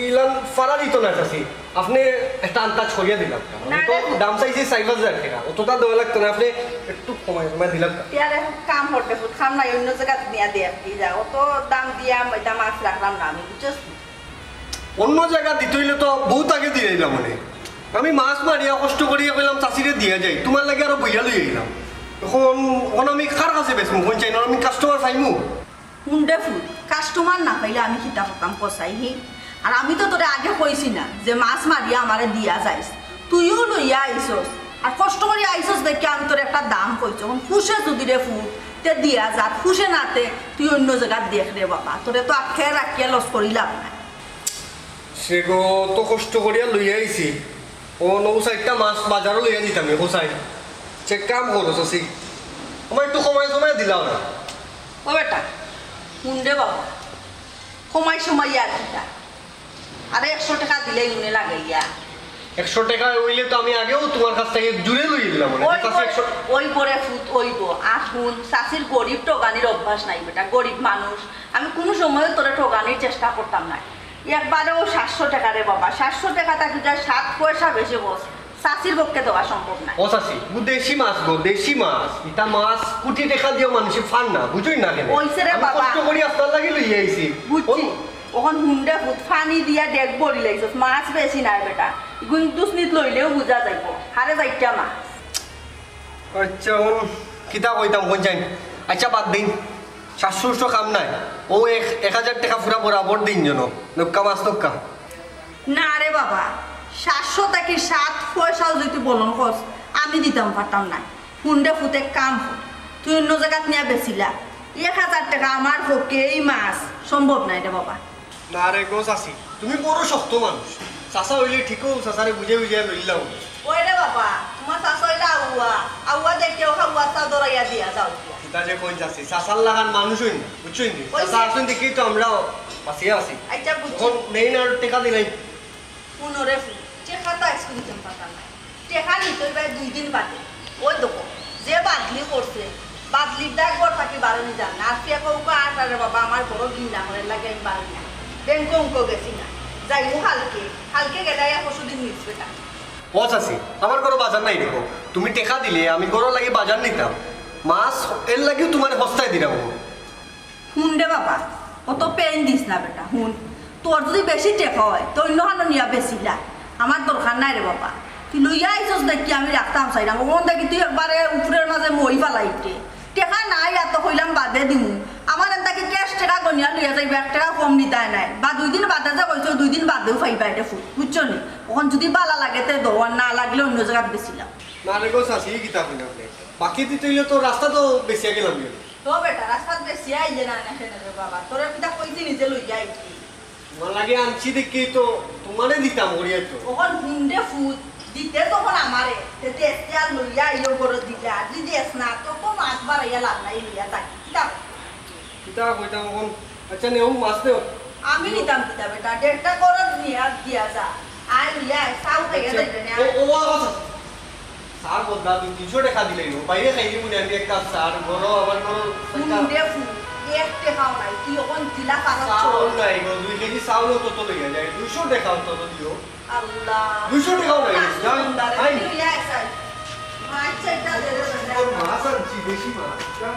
ইলান ফারা দিত না চাচি, আপনে একটা আন্দাজ করিয়া দিলাম। না তো রে। দাম চাইছি চাইর পাঁচ হাজার টেকা, অতটা দেওয়া লাগতো না, আপনে একটু কমাই কমাই দিলাম। ইয়ারে কাম করতে ফুট, কাম নাই, অন্য জাগাত নিয়া দে আর কি, যা, অত দাম দিয়া ইতা মাছ রাখলাম না আমি, বুঝছস নি? অন্য জাগাত দিতে অইলে তো বহুত আগে দিয়া আইলাম মানে। আমি মাছ মারিয়া কষ্ট করিয়া কইলাম চাচিরে দিয়া যাই, তুমার লাগি আরো বইয়া লই আইলাম। অখন, অখন আমি কার কাছে বেচমু? কইন চাইন, আমি কাস্টমার পাইমু? হুন রে পুত, কাস্টমার না পাইলে আমি কিতা করতাম কছাই হি? আর আমি তো তোরে আগে কইছি না যে মাছ মারিয়া আমারে দিয়া যাইস, তুইও লইয়া আইছস, আর কষ্ট করি আইছস দেখি আমি তোরে একটা দাম কইছি। অখন পুষে যুদি রে পুত, তে দিয়া যা, পুষে না তে তুই অন্য জাগাত দেখ রে বাবা, তোরে তো আটকে রাখিয়া লস করি লাভ নাই। সে গো, অত কষ্ট করিয়া লইয়া আইছি। ও নৌ চাইরটা মাছ বাজারো লইয়া দিতাম নি, কছাই। সে কাম করো, চাচি। আমার একটু কমাই কমাই দিলাও না। ও বেটা, হুন রে বাবা, কমাই সমাই আর কিতা? আরে একশো টেকা দিলেই মনে লাগাইয়া। একশো টেকা অইলে তো আমি আগেও তুমার কাছ থাকি জুরে লই দিলাম, মানে, ওই চাচি, পরে, একশো ওই পরে ফুত অইবো। আর হুন, চাচির গরিব ঠগানির অভ্যাস নাই বেটা, গরিব মানুষ। আমি কুনু সময়ও তোরে ঠগানির চেষ্টা করতাম না। একবারেও সাতশো টেকা রে বাবা, সাতশো টেকা থাকি যায় সাত পয়সা বেশি বস। চাচির পক্ষে দেওয়া সম্ভব না। ও চাচি, ও দেশি মাছ গো, দেশি মাছ। ইতা মাছ কুটি টেকা দিয়াও মানষে পার না, বুঝছইন না কেনে? অইছে রে আমি বাবা। কষ্ট করি আপনার লাগি লইয়া আইছি। বুঝছি। ও অখন হুন রে ফুত, পানি দিয়া ডেক ভরি লাইছস, মাছ বেশি নাই বেটা। ইগুন দুসনিত লইলেও বুঝা যাইবো। হারে যাইতা মাছ। আচ্ছা, অখন কিতা কইতাম, কইন চাইন? আচ্ছা, বাদ দিন। সাতশো উঠশো কাম নাই। ও এক, এক হাজার টেকা পুরা বরাবর দিন যেন। নক্কা মাছ নক্কা। না রে বাবা, সাতশো থাকি সাত পয়সাও যুদি বলন কস, আমি দিতাম পারতাম না। হুন রে ফুত, এক কাম কর, তুই অন্য জাগাত নিয়া বেচিলা, এক হাজার টেকা আমার পক্ষে এই মাস সম্ভব নায় রে বাবা। না রে গো চাচি, তুমি বড় শক্ত মানুষ। চাচা অইলে ঠিকউ চাচারে বুঝাই বুঝাই লইলাম। ওই রে বাবা, তুমার চাচা অইলা আউয়া, আউয়া দেখিয়া অউ হাউয়া চা ধরাইয়া দিয়া যাও। কিতা যে কইন চাচি, চাচার লাখান মানুষ অইন না, বুঝছইন নি? ওই চাচা যে আছইন দেখিউ তো আমরাও বাঁচিয়া আছি। আচ্ছা, বুঝছি। অখন নেইন আর টেকা দিলাইন। হুনো রে ফুত, টেকা তো আইজকু দিতাম পারতাম নায়। টেকা নিতে অইবো দুই দিন বাদে। ওই দেখো, যে বাদলি করছে, বাদলির দাগ ঘর থাকি বারনি যায় না। আর ফেক উকা আটা রে বাবা, আমার বড় ঘিন্না করের লাগি আমি বারই না। ব্যাংকো উংকো গেছি না। যাইমু কালকে, কালকে গেলে আইয়া পরশু দিন মিলছে টেকা। ও চাচি, আমার ঘরো বাজার নাই দেখো। তুমি টেকা দিলে আমি ঘরর লাগি বাজার নিতাম। মাছ এর লাগিউ তুমারে হস্তায় দিলাম গো। হুন রে বাবা, অত পেইন দিস না বেটা, হুন। তোর যুদি বেশি টেকা অয়, তে অইন্য খানো নিয়া বেচিলা। আমার দরকার নাই রে বাবা। তুই লইয়া আইছস দেখি আমি রাখতাম চাইরাম। অখন দেখি তুই একবারে উপরের মাঝে মই ফালাইতে। টেকা নাই, আর তো কইলাম বাদে দিমু। আমার এন থাকি ক্যাশ টেকা গনিয়া লইয়া যাইবা, এক টেকা কম নিতায় নায়। বা দুই দিন বাদে যে কইছো, দুই দিন বাদেউ পাইবা ইটা ফুত, বুঝছো নি? অখন যুদি বালা লাগে তে দেও, আর না লাগলে অইন্য জাগাত বেচিলাও। না রে গো চাচি, ই কিতা কইন আপনে? বাকি দিতে অইলে তো রাস্তাত বেচিয়া গেলাম গি। তো বেটা, রাস্তাত বেচিয়া আইলে না, না কেনে রে বাবা? তোরে কিতা কইছি নিজে লইয়া আইছি। তুমার লাগি আনছি দেখিউ তো তুমারে দিতাম করিয়া তো। অখন হুন রে ফুত, দিতে যখন আমারে, তে দেশে আর লইয়া আইও ঘরো দিলা, আর যুদি দেস না, তো তো মাছ বাড়াইয়া লাভ নাই, লইয়া যাই। কিতা? কিতা কইতাম অখন? আচ্ছা, নেও, মাছ নেও। আমি নিতাম কিতা বেটা, দেড়টা ঘরো নিয়া দিয়া যা। আয় লইয়া আয়, চাও খাইয়া আচ্ছা, যাইবে না। ও, ও, ও, আচ্ছা। চা বদলা দুই তিনশো টেকা দিলে অইবো। বাইরে খাইলিমু নে আমি এক কাপ চা, ঘরো আবার ঘরো হুন রে ফুত, এক টেকাও নাই, তুই অখন দিলা পারস চাউল চল। নাই গো, দুই কেজি চাউল অন্তত লইয়া যাই, দুইশো টেকা অন্তত দিও। আল্লাহ। দুইশো টেকাও নাই, যা, আই। তুই লইয়া আয় চাই। মাছ চাইটা দে রে বেটা। তোর মাছ আনছি, বেশি মাছ, যা।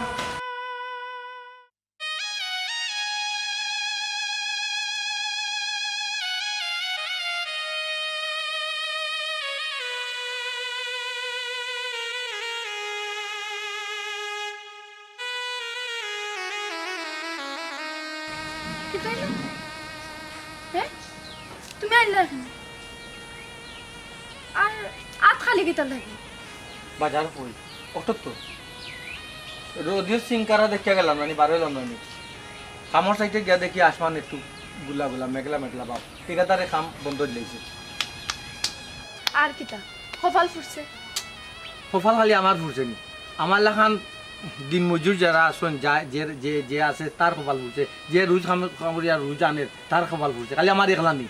কিতা অইলো? হে? তুমি আইলা কেনে? আর আত খালি কিতার লাগি? বাজার কই? অটোত তো। রোদিও সিংকারা দেখিয়া গেলাম না নি, বার অইলাম না নি। কামর সাইডে গিয়া দেখি আসমান একটু গুলা গুলা, মেঘলা মেঘলা ভাব। ঠিকাদারে কাম বন্ধ দিলাইছে। আর কিতা? কপাল ফুটছে। কপাল খালি আমার ফুটছে নি। আমার লাখান দিন মজুর যারা আছইন, যা-, যে, যে, যে আছে তার কপাল ফুটছে। যে রুজ কাম, কাম করিয়া রুজ আনের, তার কপাল ফুটছে। খালি আমার একলা নি।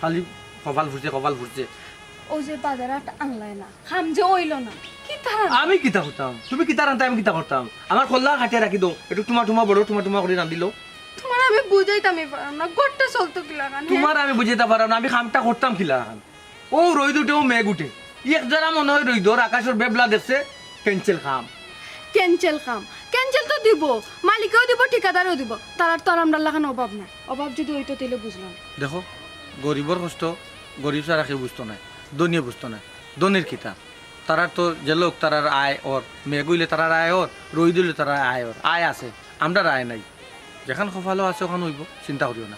খালি কপাল ফুটছে, কপাল ফুটছে। অউ যে বাজার আট আনলায় না, কাম যে অইলো না, কিতা? আমি কিতা করতাম? তুমি কিতা রানতায়, আমি কিতা করতাম? আমার কল্লা কাটিয়া রাখি দেও, একটু টুমা টুমা বড় টুমা টুমা করি রান্ধিলো। তুমারে আমি বুঝাইতামই পাররাম না, ঘরটা চলতো কিলাখান, হে? তুমারে আমি বুঝাইতাম পাররাম না, আমি কামটা করতাম কিলাখান? অউ রইদ উঠে, অউ মেঘ উঠে, এক জারা মনে অয় রইদর আকাশর বেবলা দেখছে, cancel কাম। Cancel কাম, cancel তো দিবো, মালিকেও দিবো, ঠিকাদারেও দিবো, তারার তো আর আমরার লাখান অভাব নাই। অভাব যুদি অইতো তাইলে বুঝলাম। দেখো, গরিবর কষ্ট গরিব ছাড়া কেউ বুঝতো নায়, ধনীয়ে বুঝতো নায়। ধনীর কিতা? তারার তো যে লোক তারার আয় অর, মেঘ অইলে তারার আয় অর, রইদ অইলে তারার আয় অর, আয় আছে, আমরার আয় নাই। যেখান কপালো আছে অখান অইবো, চিন্তা করিও না।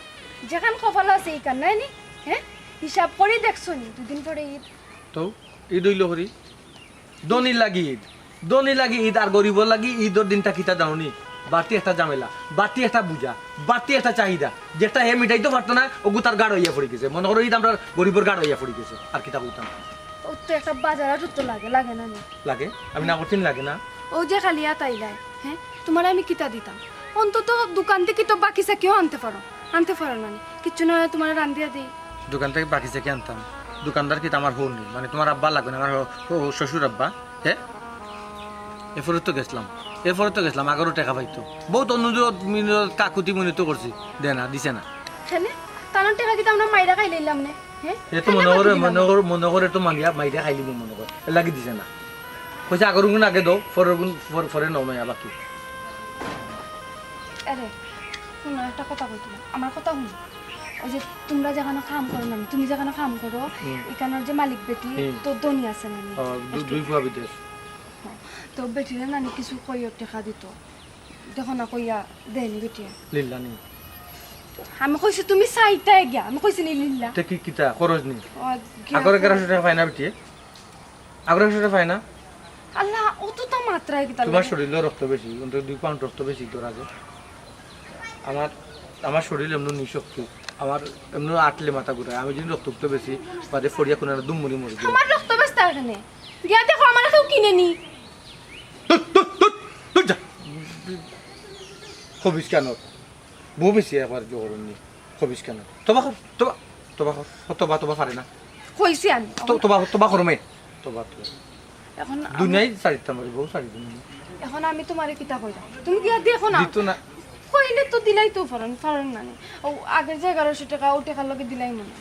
যেখান কপালো আছে ইখান নায় নি? হে? হিসাব করি দেখছো নি, দুদিন পরে ইদ। তো ইদ অইলো করি, ধনীর লাগি ইদ, ধনীর লাগি ইদ আর গরিবর লাগি ইদর দিনটা কিতা জানো নি? বাড়তি একটা ঝামেলা, বাড়তি একটা বুঝা, বাড়তি একটা চাহিদা, যেটা হে মিটাইতো পারতো না, অগু তার গাড় অইয়া পড়ি গেছে। মনো করো ইদ আমরার গরিবর গাড় অইয়া পড়ি গেছে, আর কিতা কইতাম? অউ তো একটা বাজার আটর তো লাগে, লাগে না নি? লাগে, আমি না করছি নি লাগে না। অউ যে খালি আত আইলায়, হে? তুমারে আমি কিতা দিতাম? অন্তত দোকান থাকি তো বাকি চাকিও আনতে পারো, আনতে পারো না নি? কিচ্ছু না অইলে তুমারে রান্ধিয়া দেই। দোকান থাকি বাকি চাকি আনতাম? দোকানদার কিতা আমার হউর নি? মানে তুমার আব্বা লাগবো না, আমার হ-, হ-, শ্বশুর আব্বা, হে? এরপরে তো গেছলাম, এরপরে তো গেছলাম, আগরও টেকা পাইতো। বউত অনুরোধ মিনতি, কাকুতি মিনতি করছি, দে না, দিছে না। কেনে? তান টেকা কিতা আমরা মাইরা খাইলাইলাম নে? হে? এ তো মনো করে, মনো করে, মনো করে তো মাইরা খাইলিবো মনো করে। এর লাগি দিছে না। কইছে, "আগর গুন আগে দেও, পরের গুন পর-, পরে নেও না, বাকি।" আরে, হুনো, একটা কথা কইতাম। আমার কথা হুনো। অউ যে তুমরা যেখানো কাম করো না, তুমি যেখানো কাম করো, হুম। ইখানর যে মালিক বেটি, হুম। তো ধনী আছে না নি? অ, দু-, একটু। দুই ফুয়া বিদেশ। হ্যাঁ, তো বেটিরে না নি কিছু কইও, টেকা দিতো। দেখো না, কইয়া দেয়নি বেটিয়ে। লিল্লা নি? আমি কইছি তুমি চাইতায় গিয়া, আমি কইছি নি লিল্লা? তে কি কিতা, খরচ নি? ও, গিয়া আগর খরচ। এগারোশো টেকা পায় না বেটিয়ে? আগর এগারোশো টেকা পায় না? আল্লাহ, অততা মাত্রায় কিতা তোমার লাগে? শরীরও রক্ত বেশি, অন্তত দুই পাউন্ড রক্ত বেশি তোর আগে। আমার, আমার শরীর এমন নিশক্তি, আমার এমন আটলে মাথা ঘুরায়। আমি যদি রক্ত উঠতে বেশি, বাদে ফড়িয়া কোনো দুম মরি মরি যাই। আমার রক্ত বেচতা এখানে? গিয়া দেখো, আমার কেউ কিনে নি। ধুর, ধুর, ধুর, ধুর যা। খবিস কেন? বউ বেশি একবার জোর নি। খবিস কেন? তবা কর, তবা, তবা কর। ও তবা, তবা পারে না। কইছি আমি। তো, তবা, তবা কর মে। তবা, তবা। এখন আমি দুনিয়ায় ছাড়িতাম পারি, বউ ছাড়িতাম না। এখন আমি তোমারে কিতা কইরাম? তুমি গিয়া দেখো না। দিত না। কইলে তো দিলাইতো পারইন, পারইন না নি। ও আগের যে এগারোশো টেকা, ও টেকার লগে দিলাইমু না।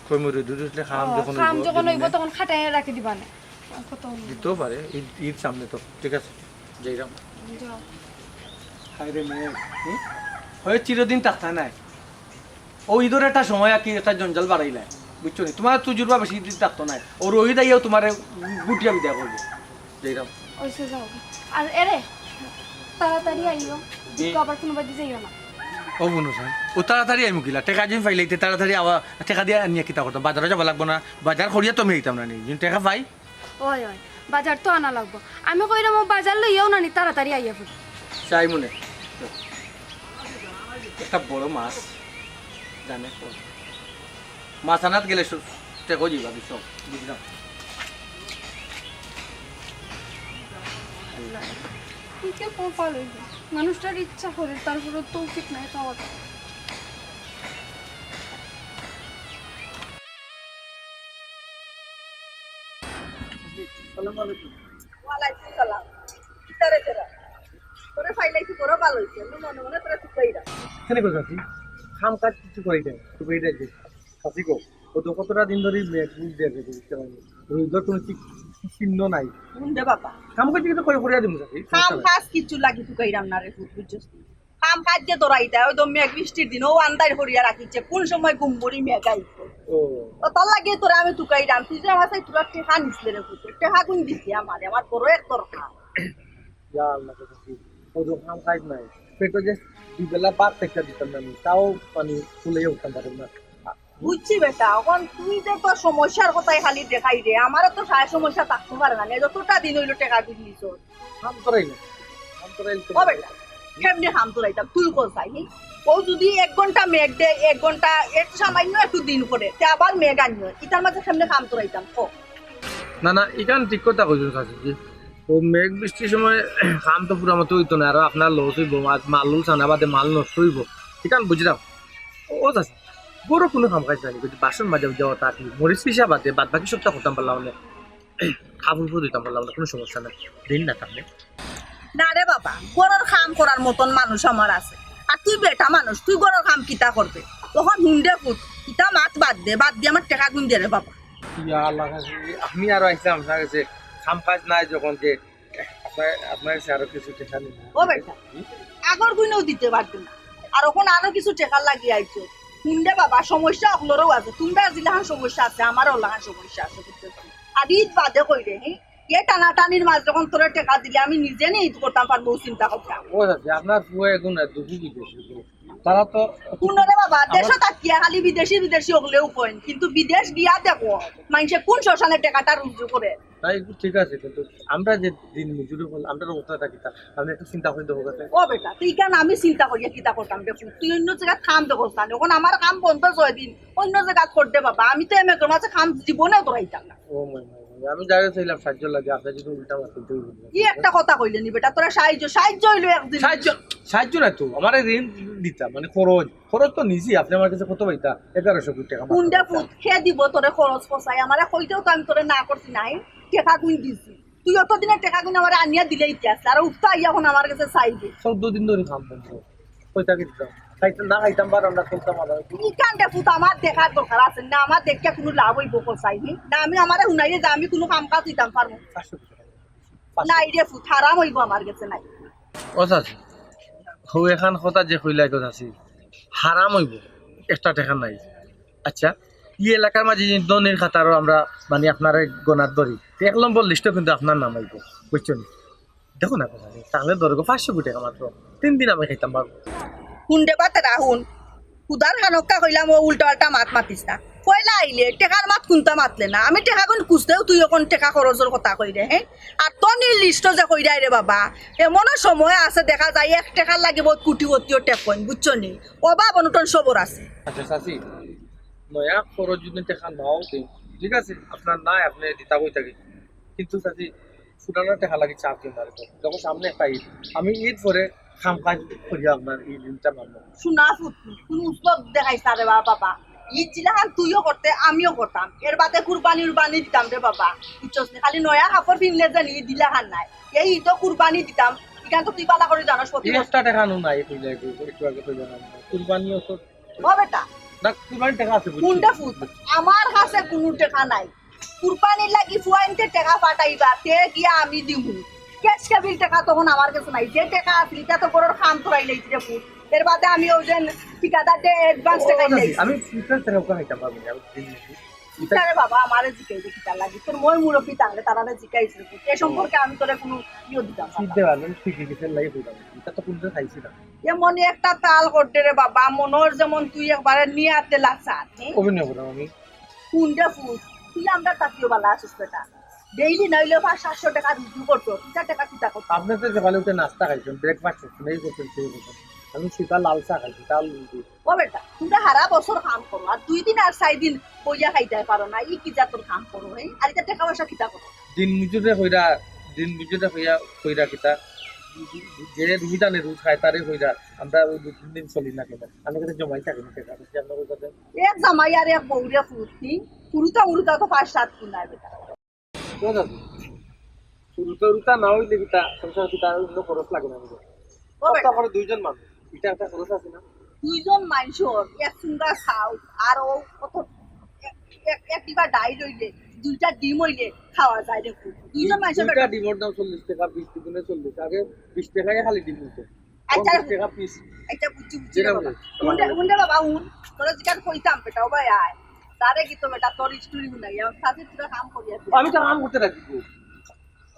কই মরে দুধ উঠলে খাম ও, যখন খাম অইবো, যখন দিবি অইবো, না। তখন খাটাইয়া রাখি দিবা না। আর কত অইবো? দিতেও পারে, ঈদ, ঈদ সামনে তো, ঠিক আছে, যাইরাম। যাও। হায় রে মেঘ, হুম? ওই চিরদিন থাকতা নায়। ও ঈদর একটা সময় আর কি, একটা জঞ্জাল বাড়াইলায়, বুঝছো নি? তোমার তুজুর্বা বেশি দিন থাকতো নায়। ও রোহিত আইয়াও তোমারে গুটিয়া বিদায় করবো। যাইরাম। ওইসে যাও। আর এরে, তাড়াতাড়ি আইও। জি। তো আবার কোনো বাড়ি যাইও না। ও বনু সাহেব, ও তাড়াতাড়ি আইমু কিলা? টেকা যদি পাইলাইতে তাড়াতাড়ি আওয়া, টেকা দিয়া আনিয়া কিতা করতাম? বাজারো যাওয়া লাগবো না, বাজার করিয়া তো আমি আইতাম না নি। যদি টেকা পাই, ওই, ওই, বাজার তো আনা লাগবো। আমি কইরাম, ও বাজার লইয়াও না নি, তাড়াতাড়ি আইয়া পড়ি। চাই মনে। একটা বড় মাছ, জানে তো। মাছ আনাত গেলে সব টেকো যাইবা, সব বুঝলাম। আল্লাহ, কি যে কপাল অইলো। মানুষটার ইচ্ছা করে, তারপরে তৌফিক নাই খাওয়ার। আসসালামু আলাইকুম। ওয়ালাইকুম সালাম। কিতারে তোরা? তোরে পাইলাইছি, বড় ভালা অইছে। আমি মনে মনে তোরে তুকাইরাম। কেনে গো চাচি? কাম কাজ কিছু করি দেয়, তুকাইরায় যে। চাচি গো, ও তো কতটা দিন ধরি মেঘ বুঝ দিয়ে গেছে, বুঝতে পারিনি। রোহিতর কোনো চিহ্ন নাই। হুন রে বাবা। কাম কাজ কিছু করি করিয়া দিমু চাচি। কাম কাজ কিছু লাগি তুকাইরাম না রে পুত, বুঝছস নি? কাম কাজ যে ধরাইতা, ওই তো মেঘ বৃষ্টির দিন, ও আন্দাইর করিয়া রাখিছে, কোন সময় গুম করি মেঘ আইব। ও। ও তার লাগি তোরে আমি তুকাইরাম, তুই যে আমার সাথে তোরা টেকা নিছলে রে পুত, টেকা কুন দিছে আমারে, আমার বড় এক দরকার। ইয়া আল্লাহ, তো কি? ও তো কাম কাজ নাই, পেটো যে দুই বেলা ভাত একটা দিতাম না আমি, তাও মানে ফুলে উঠতাম পারতাম না। বুঝছি বেটা, এখন তুই যে তোর সমস্যার কথাই খালি দেখাই রে, আমারও তো সারা সমস্যা থাকতে পারে না, যতটা দিন অইলো টেকা দিন নিছ। কাম করাই না, কাম করাই তো ও বেটা, কেমনে কাম করাইতাম? তুই কর চাই, হি? ও যদি এক ঘন্টা মেঘ দেয়, এক ঘন্টা, একটু সামান্য একটু দিন করে, তে আবার মেঘ আনিও, ইতার মাঝে কেমনে কাম করাইতাম, ক? না, না, ইখান ঠিক কথা কইছইন চাচিজি। ও মেঘ বৃষ্টির সময় কাম তো পুরা মতো অইতো না, আরো আপনার লস অইবো, মা-, মাল উল সানা বাদে মাল নষ্ট অইবো, ইখান বুঝলাম। ও চাচি, বড় কোনো কাম কাজ নাই, বাসন মাজা উজা অতা কি, মরিচ পিষা বাদে বাদ বাকি সবটা করতাম পারলাম না। কাপড় উপর দিতাম পারলাম না, কোনো সমস্যা নাই। দিন না তাহলে। না রে বাবা, ঘরর কাম করার মতন মানুষ আমার আছে। আর তুই বেটা মানুষ, তুই ঘরর কাম কিতা করবে? অখন হুন রে পুত, ইতা মাত বাদ দে, বাদ দিয়া আমার টেকা গুন দে রে বাবা। ইয়া আল্লাহ, আমি আরো আইছিলাম আপনার কাছে, কাম কাজ নাই যখন যে আপনার, আপনার কাছে আরো কিছু টেকা নিব। ও বেটা, আগর গুইনও দিতে পারতে না, আর অখন আরো কিছু টেকা লাগি আইছো। হুন রে বাবা, সমস্যা অকলরও আছে, তুমরার যেলাখান সমস্যা আছে, আমারও অলাখান সমস্যা আছে, বুঝছো? আর ঈদ বাদে কইরে, হি? এ টানাটানির মাঝ যখন তোরে টেকা দিলে আমি নিজে নি ঈদ করতাম পারবো, ও চিন্তা করতাম। ও চাচি, আপনার পুয়া এগুন দুঃখী বিদেশি গো। তারা তো হুন রে বাবা, আমার দেশো থাকিয়া খালি বিদেশি বিদেশি অকলেউ কইন, কিন্তু বিদেশ গিয়া দেখো, মানষে কোন শ্মশানে টেকাটা রুজু করে। তাই ঠিক আছে, কিন্তু আমরা যে দিন মজুরি করলাম, আমরা অবস্থা থাকি তা, আপনি একটু চিন্তা করে দেখো কাছে। ও বেটা, তুই কেন আমি চিন্তা করিয়া কিতা করতাম রে পুত? তুই অন্য জাগাত কাম দেখোস না, অখন আমার কাম বন্ধ ছয় দিন, অন্য জাগাত কর দে বাবা, আমি তো এমএ মাঝে কাম জীবনেও ধরাইতাম না। ও মাই, মাই, মাই, আমি যাই চাইলাম সাহায্য লাগে, আপনি যদি উল্টা মারতে কি একটা কথা কইলে নি বেটা, তোরা সাহায্য, সাহায্য অইলো একদিন। সাহায্য, সাহায্য না তো, আমার ঋণ দিতা, মানে খরচ, খরচ তো নিছি, আপনি আমার কাছে কত পাইতা? এগারোশো কোটি টাকা মাত্র হুন রে পাইতা। পুত, কে দিব তোরে খরচ পচাই? আমারে কইতেও তো আমি তোরে না করছি নাই, টেকা গুন দিছি। তুই অতদিনে টেকা গুন আমারে আনিয়া দিলে ইতিহাস, আর উঠতা আইয়া অখন আমার কাছে চাইবে। চৌদ্দ দিন ধরি কাম বন্ধ। কইতা কি দিতাম? খাইতে না খাইতাম, বার আমরা চলতাম আলাদা। ইখান রে পুত, আমার দেখার দরকার আছে না, আমার দেখিয়া কোনো লাভ অইবো কর চাইনি? না, আমি আমারে হুনাইলে যে আমি কোনো কাম কাজ দিতাম পারবো। পাঁচশো কোটি টাকা। পাঁচশো। নাই রে পুত, হারাম অইবো আমার কাছে নাই। ও চাচি, হউ এখান কথা যে কইলাই গো চাচি, হারাম অইবো, একটা টেকা নাই। আচ্ছা, ই এলাকার মাঝে যে ধনীর খাতারও আমরা মানে আপনারে গনাত ধরি, তে এক নম্বর লিস্টও কিন্তু আপনার নাম আইবো, বুঝছো নি? দেখো না কথা, তাহলে ধরো গো পাঁচশো কোটি টাকা মাত্র, তিন দিন আমি খাইতাম পারবো। হুন রে বাতেরা হুন, খুদার খানক্কা কইলাম ও উল্টা পাল্টা মাত মাতিস না। পয়লা আইলে টেকার মাত কুনতা মাতলে না। আমি টেকাগুন খুজতেউ তুই অখন টেকা খরচর কথা কইরে, হে? আর তোর নি লিস্টো যে কইরায় রে বাবা, এমনও সময় আছে দেখা যায় এক টেকার লাগি বউত কুটিপতিও টেকইন, বুঝছো নি? অভাব অনটন সবর আছে। আচ্ছা চাচি, নয়া খরচ যদি টেকা নাও দেই, ঠিক আছে, আপনার নাই, আপনে দিতা কই থাকি, কিন্তু চাচি, পুরানা টেকা লাগি চাপ দিন না রে। দেখো, সামনে একটা ঈদ, আমি ঈদ পরে কাম কাজ করিয়া আপনার এই ঋণটা মানবো। শুনা ফুত, কুনু উসলুব দেখাইছ না রে বা-, বাবা। ঈদ জিলাখান তুইও করতে, আমিও করতাম। এর বাদে কুরবানি উরবানি দিতাম রে বাবা। বুঝছস নি? খালি নয়া কাপড় পিনলে যে ঈদ ইলাখান নায়। এই ঈদও কুরবানি দিতাম। ইখান তো তুই বালা করি জানস প্রতি এই বছর। একটা টেকা নু নাই, কইলে একটু, একটু আগে কইলে না। কুরবানিও তো ও বেটা। না, কুরবানির টেকা আছে, বুঝছি। কুনটা ফুত? আমার কাছে কুনু টেকা নাই। কুরবানির লাগি ফুয়াইন্তে টেকা পাঠাইবা, তে গিয়া আমি দিমু। ক্যাশ কেবিল টেকা তখন আমার কাছে নাই। যে টেকা আছিল, ইটা তো ঘরর কাম করাই লইছি রে ফুত। এর বাদে আমি ওই যে ঠিকাদার দে অ্যাডভান্স ও, টেকা না, লইছি। আমি ফিউচার টেকা ওকে খাইতাম পারবো না, আমি দিন দিছি। ইতারে বাবা, আমারে জিকাইবে কিতার লাগি? তোর মই মুরব্বি তাহলে তারারে জিকাইছে রে ফুত। এ সম্পর্কে আমি তোরে কুনু ইয়ে দিতাম পারতাম না। সিদ্ধে পারবেন, ঠিক আছে, লাই হইতাম। ইটা তো কুনটা খাইছি না। এমনই একটা তাল করতে রে বাবা, মনর যেমন তুই একবারে নিয়াতে লাচাত, হে? অভিনয় করলাম আমি। কুনটা ফুত? তুই আমরা তাকিও বালা আছিস বেটা। ডেইলি নাইলে পাঁচ সাতশো টেকা রুজি করতো, কিতা টেকা কিতা করতো? আপনি তো সকালে উঠে নাস্তা খাইছেন, ব্রেকফাস্ট করছেন, এই করছেন, সেই করছেন। আমি সুতা লাল চা খাইছি, তাল রুটি। ও বেটা, তোমরা হারা বছর কাম করো, আর দুই দিন আর চাইর দিন বইয়া খাইতায় পারো না, ই কি জাতর কাম করো, হে? আর ইটা টেকা পয়সা কিতা করো? দিন মজুরে কইরা, দিন মজুরে কইয়া, কইরা কিতা? যে রুজি টানে রুজ খায়, তারে কইরা, আমরা ওই দুই তিন দিন চলি না কেন? আমরা কাছে জমাই থাকে না, টেকা পয়সা আমরা ওই কাছে এক জামাই আর এক বউ রে ফুরুতি, ফুরুতা মুরুতা তো পাঁচ সাত গুণ নাই বেটা। ও দাদু, ফুরুতা উরুতা না হইলে কিতা, সংসার কিতা অন্য খরচ লাগে না আমাদের। ও বেটা। সপ্তাহ করে দুইজন মানুষ, ইটা একটা খরচ আছে না? দুইজন মানুষর এক সুন্দর খাও, আর ও কত এক, এক, এক ডিবা ডাইল হইলে, দুইটা ডিম হইলে খাওয়া যায় রে ফুরুতি। দুইজন দুই-, মানুষর দুইটা বেটা। ডিমর দাম চল্লিশ টেকা, বিশ দুগুণে চল্লিশ, আগে বিশ টেকায় খালি ডিম হইতো। আচ্ছা, পঞ্চাশ টেকা পিস। আচ্ছা, বুঝছি, বুঝছি যেটা রে বাবা। বলে। হুন রে, হুন রে বাবা, হুন। তোরে জিকান কইতাম বেটা, ও ভাই আয়। তারে কি তো বেটা, তোর স্টোরি হুনাই, এখন সাথে তোরা কাম করিয়া দে। আমি তো কাম করতে রাখি গো।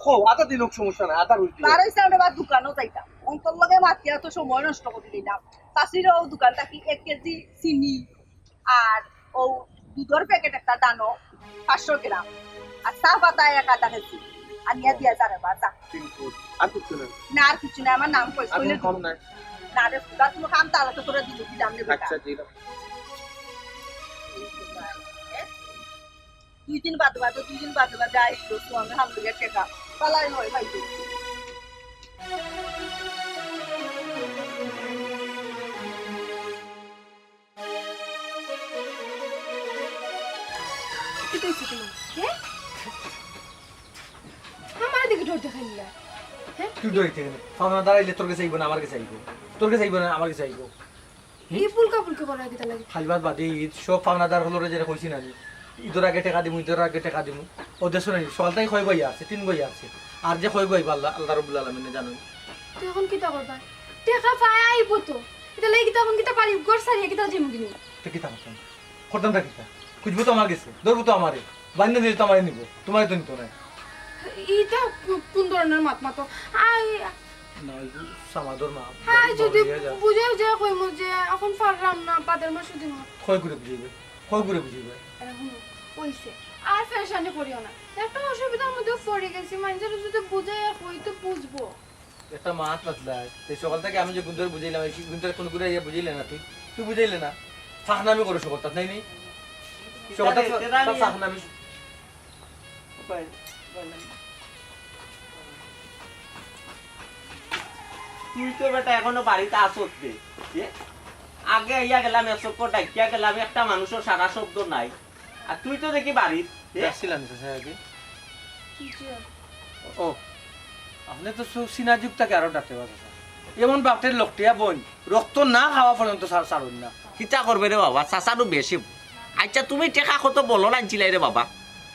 খো, আধা দিন হোক সমস্যা নাই, আধা রুটি। তার হইছে আমরা বা দোকানও যাইতাম। অন্তর লগে মাতিয়া তো সময় নষ্ট করে দিলাম। চাষিরও দোকান থাকি এক কেজি চিনি, আর ও দুধর প্যাকেট একটা দানো, পাঁচশো গ্রাম, আর চা পাতা এক আধা কেজি, আনিয়া দিয়া যা রে বা, যা। তিন ফুট। আর কিচ্ছু নাই? না, আর কিচ্ছু নাই, আমার নাম কইস, আর কইলে কোনো কম নাই? না রে, ফুটা কোনো কাম তাহলে তো তোরা দিলে দিলাম রে বেটা। আচ্ছা, দিলাম। দুই দিন বাদে বাদে, দুই দিন বাদে বাদে আইলো, তো আমি হাম লইয়া টেকা, পালাই নয় ভাই। কিতা অইছে তোমার? হে? আমার দিকে ডর দেখাইলা? হে? তুই ডরিতে কেনে? পাওনা দাঁড়াইলে তোর কাছে আইবো না, আমার কাছে আইবো? তোর কাছে আইবো না, আমার কাছে আইবো? হুম? ই ফুলকা ফুলকি করা কিতা লাগে? খালি বাদ বাদে ঈদ, সব পাওনাদার হকলরে যেটা কইছি না আমি, ঈদর আগে টেকা দিমু, ঈদর আগে টেকা দিমু। ও দেশো নাই, সকাল থাকি কয় গইয়া আছে, তিন গইয়া আছে। আর যে কয় গইবা আল্লাহ, আল্লাহ রাব্বুল আলামিনে জানইন। তো এখন কিতা করবা? টেকা পায় আইবো তো। ইটা লাগি কিতা এখন কিতা পারি? ঘর ছাড়িয়া কিতা যাইমু কিনি? তো কিতা করতাম? করতাম তা কিতা? খুঁজবো তো আমার গেছে, ধরবো তো আমারে, বাইন্দা দিলে তো আমারে নিবো, তোমারে তো নিতো না। ইটা কু-, কোন ধরনের মাত মাতো? আই, না, ওই যে সামাদর মা, হাই, বাড়ি যদি বড় হইয়া যা। বুঝাই যা কইমু যে এখন পারলাম না, বাদের মাসে দিমু। কয় করে বুঝাইবে? কয় করে বুঝাইবে? আরে হুনো, কইছে, আর পেরেশানি করিও না। একটা অসুবিধার মধ্যে পড়ে গেছি, মানুষের যদি বুঝাই আর কই তো বুঝবো। একটা মাত মাতলাই। এই সকাল থাকি আমি যে গুন্তরে বুঝাইলাম, এই গুন্তরে কোন গুণে ইয়া বুঝাইলে না তুই? তুই বুঝাইলে না। ফাহনামি করো সকাল, তাত নাই নি? সকাল থাকি ফা-, ফা-, ফাহনামি। তুই তো বেটা এখনো বাড়িত আছস বে। এ? আগে আইয়া গেলাম, এক চক্কর ডাকিয়া গেলাম, একটা মানুষর সারা শব্দ নাই। আর তুই তো দেখি বাড়িত, এ? আসছিলাম চাচা আগে। জি। ও, আপনি তো সু-, সিনা যুগ থাকে আরো ডাকতে পারো চাচা। এমন বাপের লোকটিয়া বোন, রক্ত না খাওয়া পর্যন্ত ছাড়-, ছাড়ুন না। কিতা করবে রে বাবা, চাচারও বেশি। আচ্ছা, তুমি টেকা কত বলো আনছিলাই রে বাবা?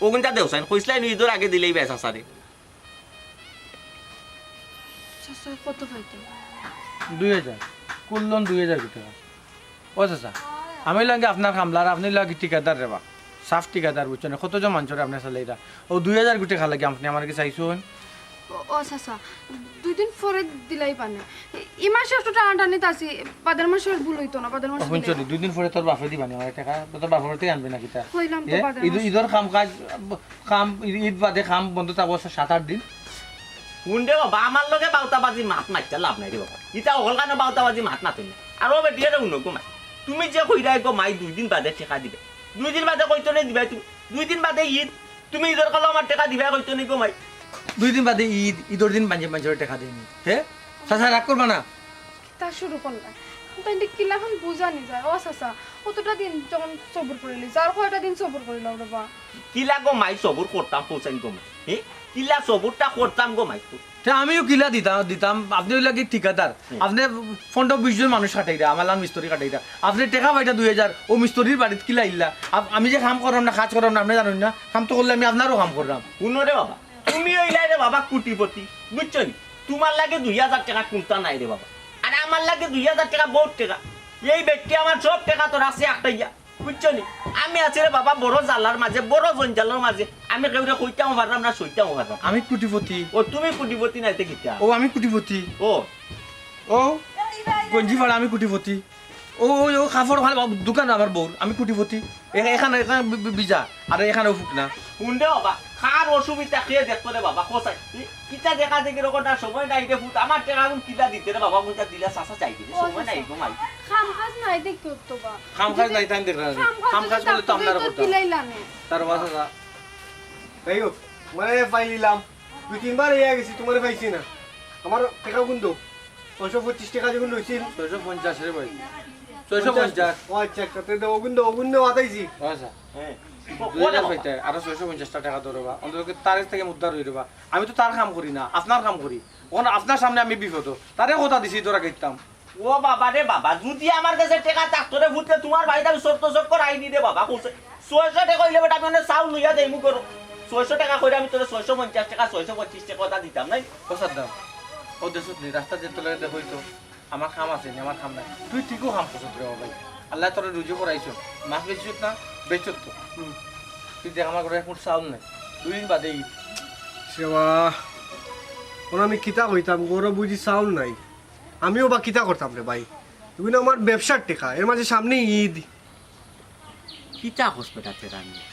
ওগুনটা দেও সাইন, কইসলাই নি ঈদর আগে দিলেই বে চাচারে। চাচা, কত পাইতাম? দুই হাজার। কুল্লন দুই হাজার কোটি টাকা। ও চাচা, আমি লাগে আপনার কামলা আর আপনি লাগে ঠিকাদার রে বা। সাফ ঠিকাদার, বুঝছেন? কতজন মানুষরে আপনি চালাইরা। ও দুই হাজার কোটি টাকা লাগে আপনি আমার কাছে আইসুন। ও, ও চাচা, দুই দিন পরে দিলাইবানে। ই মাসে একটু টানাটানিত আছি, বাদর মাসে আর ভুল অইতো না, বাদর মাসে অ, হুনছো নি, দিলাইবা। দুই দিন পরে তোর বাপে দিবানে আমার টেকা, তোর বাপর টেকা আনবে না কিতা? কইলাম তো এ, বাদর ঈদ, মাসে। ঈদর কাম কাজ, কাম, ঈদ বাদে কাম বন্ধ থাকবো সাত আট দিন। হুন রে বাবা, আমার লগে বাউতাবাজি মাত মাতিয়া লাভ নাই রে বাবা। ইতা অকল কানো বাউতাবাজি মাত মাতইন না। আর ও বেটিয়ে হুনো গো মাই, তুমি যে কইরায় গো মাই দুই দিন বাদে টেকা দিবায়, দুই দিন বাদে কইতো নি দিবায় তুমি, দুই দিন বাদে ঈদ, তুমি ঈদর কালো আমার টেকা দিবায় কইতো নি গো মাই। দুই দিন বাদে ঈদ, ঈদর দিন মানষে মানষরে টেকা দেয়নি। হে? চাচা রাগ করবা না। কিতা শুরু করলা? তাইলে কিলাখান বুঝানি যায়? ও চাচা, অতটা দিন যখন সবুর করিলি, আর কয়টা দিন সবুর করিলাও রে বা? কিলা গো মাই সবুর করতাম, হোসেন গো মাই? হে? কিলা সবুরটা করতাম গো মাই? তে আমিও কিলা দিতাম, দিতাম। আপনে অইলা কি ঠিকাদার? হুম। আপনে পনরো বিশ জন মানুষ খাটাইরা, আমার লাখান মিস্ত্রি খাটাইরা। আপনে টেকা পাইতা দুই হাজার, অউ মিস্ত্রির বাড়িত কিলা আইলা? আপ-, আমি যে কাম কররাম না, কাজ কররাম না, আপনে জানইন না? কাম তো করলে আমি আপনারও কাম কররাম। হুনো রে বাবা, তুমি অইলায় রে বাবা কোটিপতি, বুঝছো নি? তুমার লাগি দুই হাজার টেকা কুন্তা নাই রে বাবা, আর আমার লাগি দুই হাজার টেকা বউত টেকা। এই বেটিয়ে আমার সব টেকা তো রাখছে আটকাইয়া, বুঝছো নি? আমি আছি রে বাবা বড় জ্বালার মাঝে, বড় জঞ্জালর মাঝে। আমি কেউরে কইতামও পাররাম না, সইতামও পাররাম না। আমি কোটিপতি। ও, তুমি কোটিপতি নায় তে কিতা? ও, আমি কোটিপতি। ও। ও, গঞ্জিপাড়া আমি কোটিপতি। ও, ও, ও, কাপড় খালি দোকান আমার বউর, আমি কোটিপতি। এ-, এখানে, এখানে বি-, বি-, ভিজা, আর এখানেও ফুকনা। হুন রে বাবা, কার অসুবিধা কে দেখতো রে বাবা, কও চাই। ই-, ইতা দেখা দেখি রকম না, সময় নাই রে ফুত, আমার টেকাগুন কিলা দিতে রে বাবা, কইতা দিলা চাচা চাই দিলে, ও, সময় নাই চাচা। গো মাই। কাম কাজ নাই দেখি তো বা। কাম কাজ নাই, তাই দেখরা না। কাম কাজ কাম কাজ যদি করলে তো থাকতো, আপনারা তো করতাম। দিলাইলা নে। তার বাসা যা। যাই হোক, মানে পাইলিলাম। দুই তিনবার ইয়া গেছি, তুমারে পাইছি না। আমার টেকাগুন দেও। ছয়শো পঁচিশ টেকা যেগুন লইছিল। ছয়শো পঞ্চাশ রে ভাই। ছয়শো পঞ্চাশ। ও আচ্ছা, আচ্ছা, তে দেও, অগুন দেও, অগুন দেও, আতাইছি। আচ্ছা। হ্যাঁ। দুই হাজার পাইতে, আরো ছয়শো পঞ্চাশটা টেকা ধরো বা। অন্তত তার কাছ থাকি উদ্ধার অই রে বা। আমি তো তার কাম করি না, আপনার কাম করি। অখন আপনার সামনে আমি বিপদ। তারে কথা দিছি, ধরা খাইতাম। ও বাবা রে বাবা, যদি আমার গেছে টেকা থাকতো রে ফুত, তে তুমার বাড়িত আমি সত্য চক্কর আইনি রে বাবা। কইছে, ছয়শো টেকা অইলে বেটা আমি অনে চাউল লইয়া দেইমু করো। ছয়শো টেকা কইরা আমি তোরে ছয়শো পঞ্চাশ টেকা, ছয়শো পঁচিশ টেকা অতা দিতাম নায়। ও সাদ্দাম, ও দেশত নি, রাস্তাত যে তোলে দেখই তো, আমার কাম আছে নি, আমার কাম নাই। তুই ঠিকউ কাম করছত রে বাবা ভাই। আল্লায় তোরে রুজি করাইছইন। মাছ বেচছত না, বেচছত তো। হুম। তুই দেখ আমার ঘরো এক মুঠ চাউল নাই। দুই দিন বাদে ঈদ। সেবা, অখন আমি কিতা কইতাম, ঘরো বুঝি চাউল নাই। আমিও বা কিতা করতাম রে ভাই, এগুন আমার ব্যবসার টেকা, এর মাঝে সামনে ঈদ। কিতা কস বেটা তেরা মিয়া,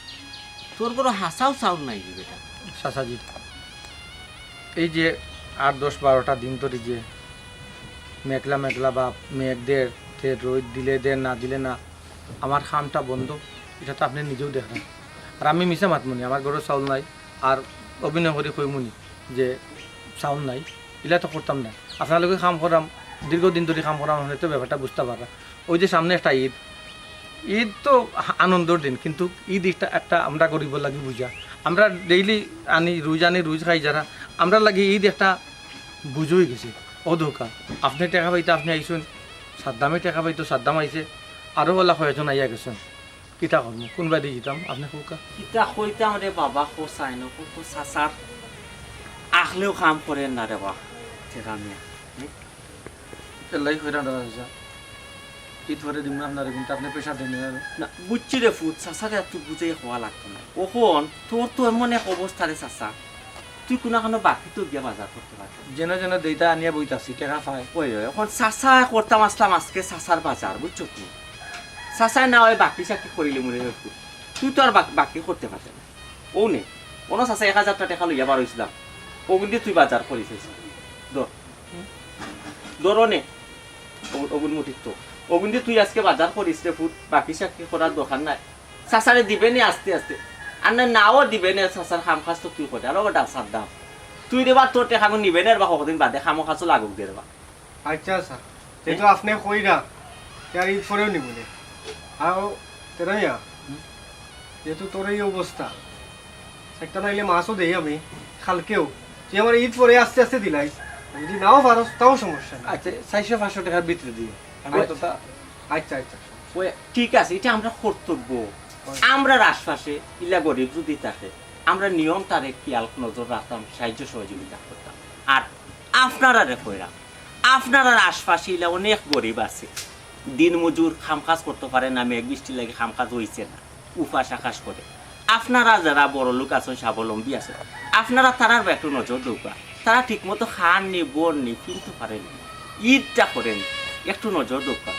তোর ঘরো হাছাউ চাউল নাই নি বেটা? চাচাজি, এই যে আট দশ বারোটা দিন ধরি যে মেঘলা মেঘলা ভাব, মেঘ দের, দের রইদ, দিলে দের, না দিলে না, আমার কামটা বন্ধ, ইটা তো আপনে নিজেউ দেখরা। আর আমি মিছা মাতমু নি, আমার ঘরো চাউল নাই, আর অভিনয় করি কইমু নি যে চাউল নাই, ইলা তো করতাম না। আপনার লগে কাম কররাম, দীর্ঘদিন ধরি কাম কররাম, আপনে তো ব্যাপারটা বুঝতা পাররা। ওই যে সামনে একটা ঈদ, ঈদ তো আনন্দর দিন, কিন্তু ঈদ একটা, একটা আমরা গরিবর লাগি বুঝা। আমরা daily আনি, রুজ আনি, রুজ খাই যারা, আমরার লাগি ঈদ একটা বুঝ অই গেছে। ও ধোকা, আপনে টেকা পাইতা আপনে আইছইন, সাদ্দামে টেকা পাইতো, সাদ্দাম আইছে, আরো অলা কয়েকজন আইয়া গেছইন। কিতা করমু? কুনবায়দি যিতাম? আপনে কউক্কা। কিতা কইতাম রে বাবা, কও চাই না, কত চাচার আখলেও কাম করের না রে বা, টেকা মিয়া। হুম? এল্লাই কইরা না চাচা। ঈদ পরে দিমু না আপনারে, কিন্তু আপনে pressure দেইন না। না, বুঝছি রে ফুত, চাচারে আর তুই বুঝাইয়া কওয়া লাগতো না। অখন তোর তো এমন এক অবস্থা রে চাচা, তুই কুনাখানো বাকিত গিয়া বাজার করতে পারবি না। যেন যেন দেইতা আনিয়া বইতাছি, টেকা পাই। ওই, ওই, অখন চাচায় করতাম আছলাম আজকে চাচার বাজার, বুঝছো তুই? চাচায় না অয় বাকি সাকি করিলিমু রে ফুত। তুই তো আর বাক-, বাকি করতে পারতে না। অউ নে, অনো চাচায় এক হাজারটা টেকা লইয়া বার অইছলাম। অগুনদি তুই বাজার করিস আইজ। ধর। ধর অনে। অগু-, অগুন মুঠিত তো। অগুনদি তুই আজকে বাজার করিস রে ফুত, বাকি সাকি করার দরকার নাই। চাচারে দিবে নে আস্তে আস্তে। আর না, নাও দিবে নে, চাচার কাম কাজ তো তুই করে। আর ও বেটা সাদ্দাম, তুই রে বা তোর টেকাগুন নিবে নে রে বা, কতদিন বাদে কামো কাজো লাগুক দে রে বা। আচ্ছা, আচ্ছা। যেহেতু আপনে কইরা, তে আর ঈদ পরেও নিমু নে। আর ও, তেরা মিয়া, হুম? যেহেতু তোর এই অবস্থা, একটা নাইলে মাছও দেই আমি, কালকেও। তুই আমার ঈদ পরে আস্তে আস্তে দিলাইস। যদি নাও পারস, তাও সমস্যা নাই। আচ্ছা, চাইরশো পাঁচশো টেকার ভিতরে দিও। আমি আচ্ছা। অতটা আচ্ছা, আচ্ছা। ওই, ঠিক আছে, ইটা আমরার কর্তব্য। ওই। আমরার আশপাশে ইলা গরিব যদি থাকে, আমরা নিয়ম তারে খিয়াল নজর রাখতাম, সাহায্য সহযোগিতা করতাম। আর আপনারারে কইরাম, আপনারার আশপাশে ইলা অনেক গরিব আছে, দিনমজুর, কাম কাজ করতো পারে না, মেঘ বৃষ্টির লাগি কাম কাজ অইছে না, উপাস আকাশ করে। আপনারা যারা বড়লোক আছইন, স্বাবলম্বী আছইন, আপনারা তারার বা একটু নজর দেউক্কা। তারা ঠিক মতো খার নি, বর নি, কিন্তু পারেন নি। ইটা করেন, একটু নজর দরকার।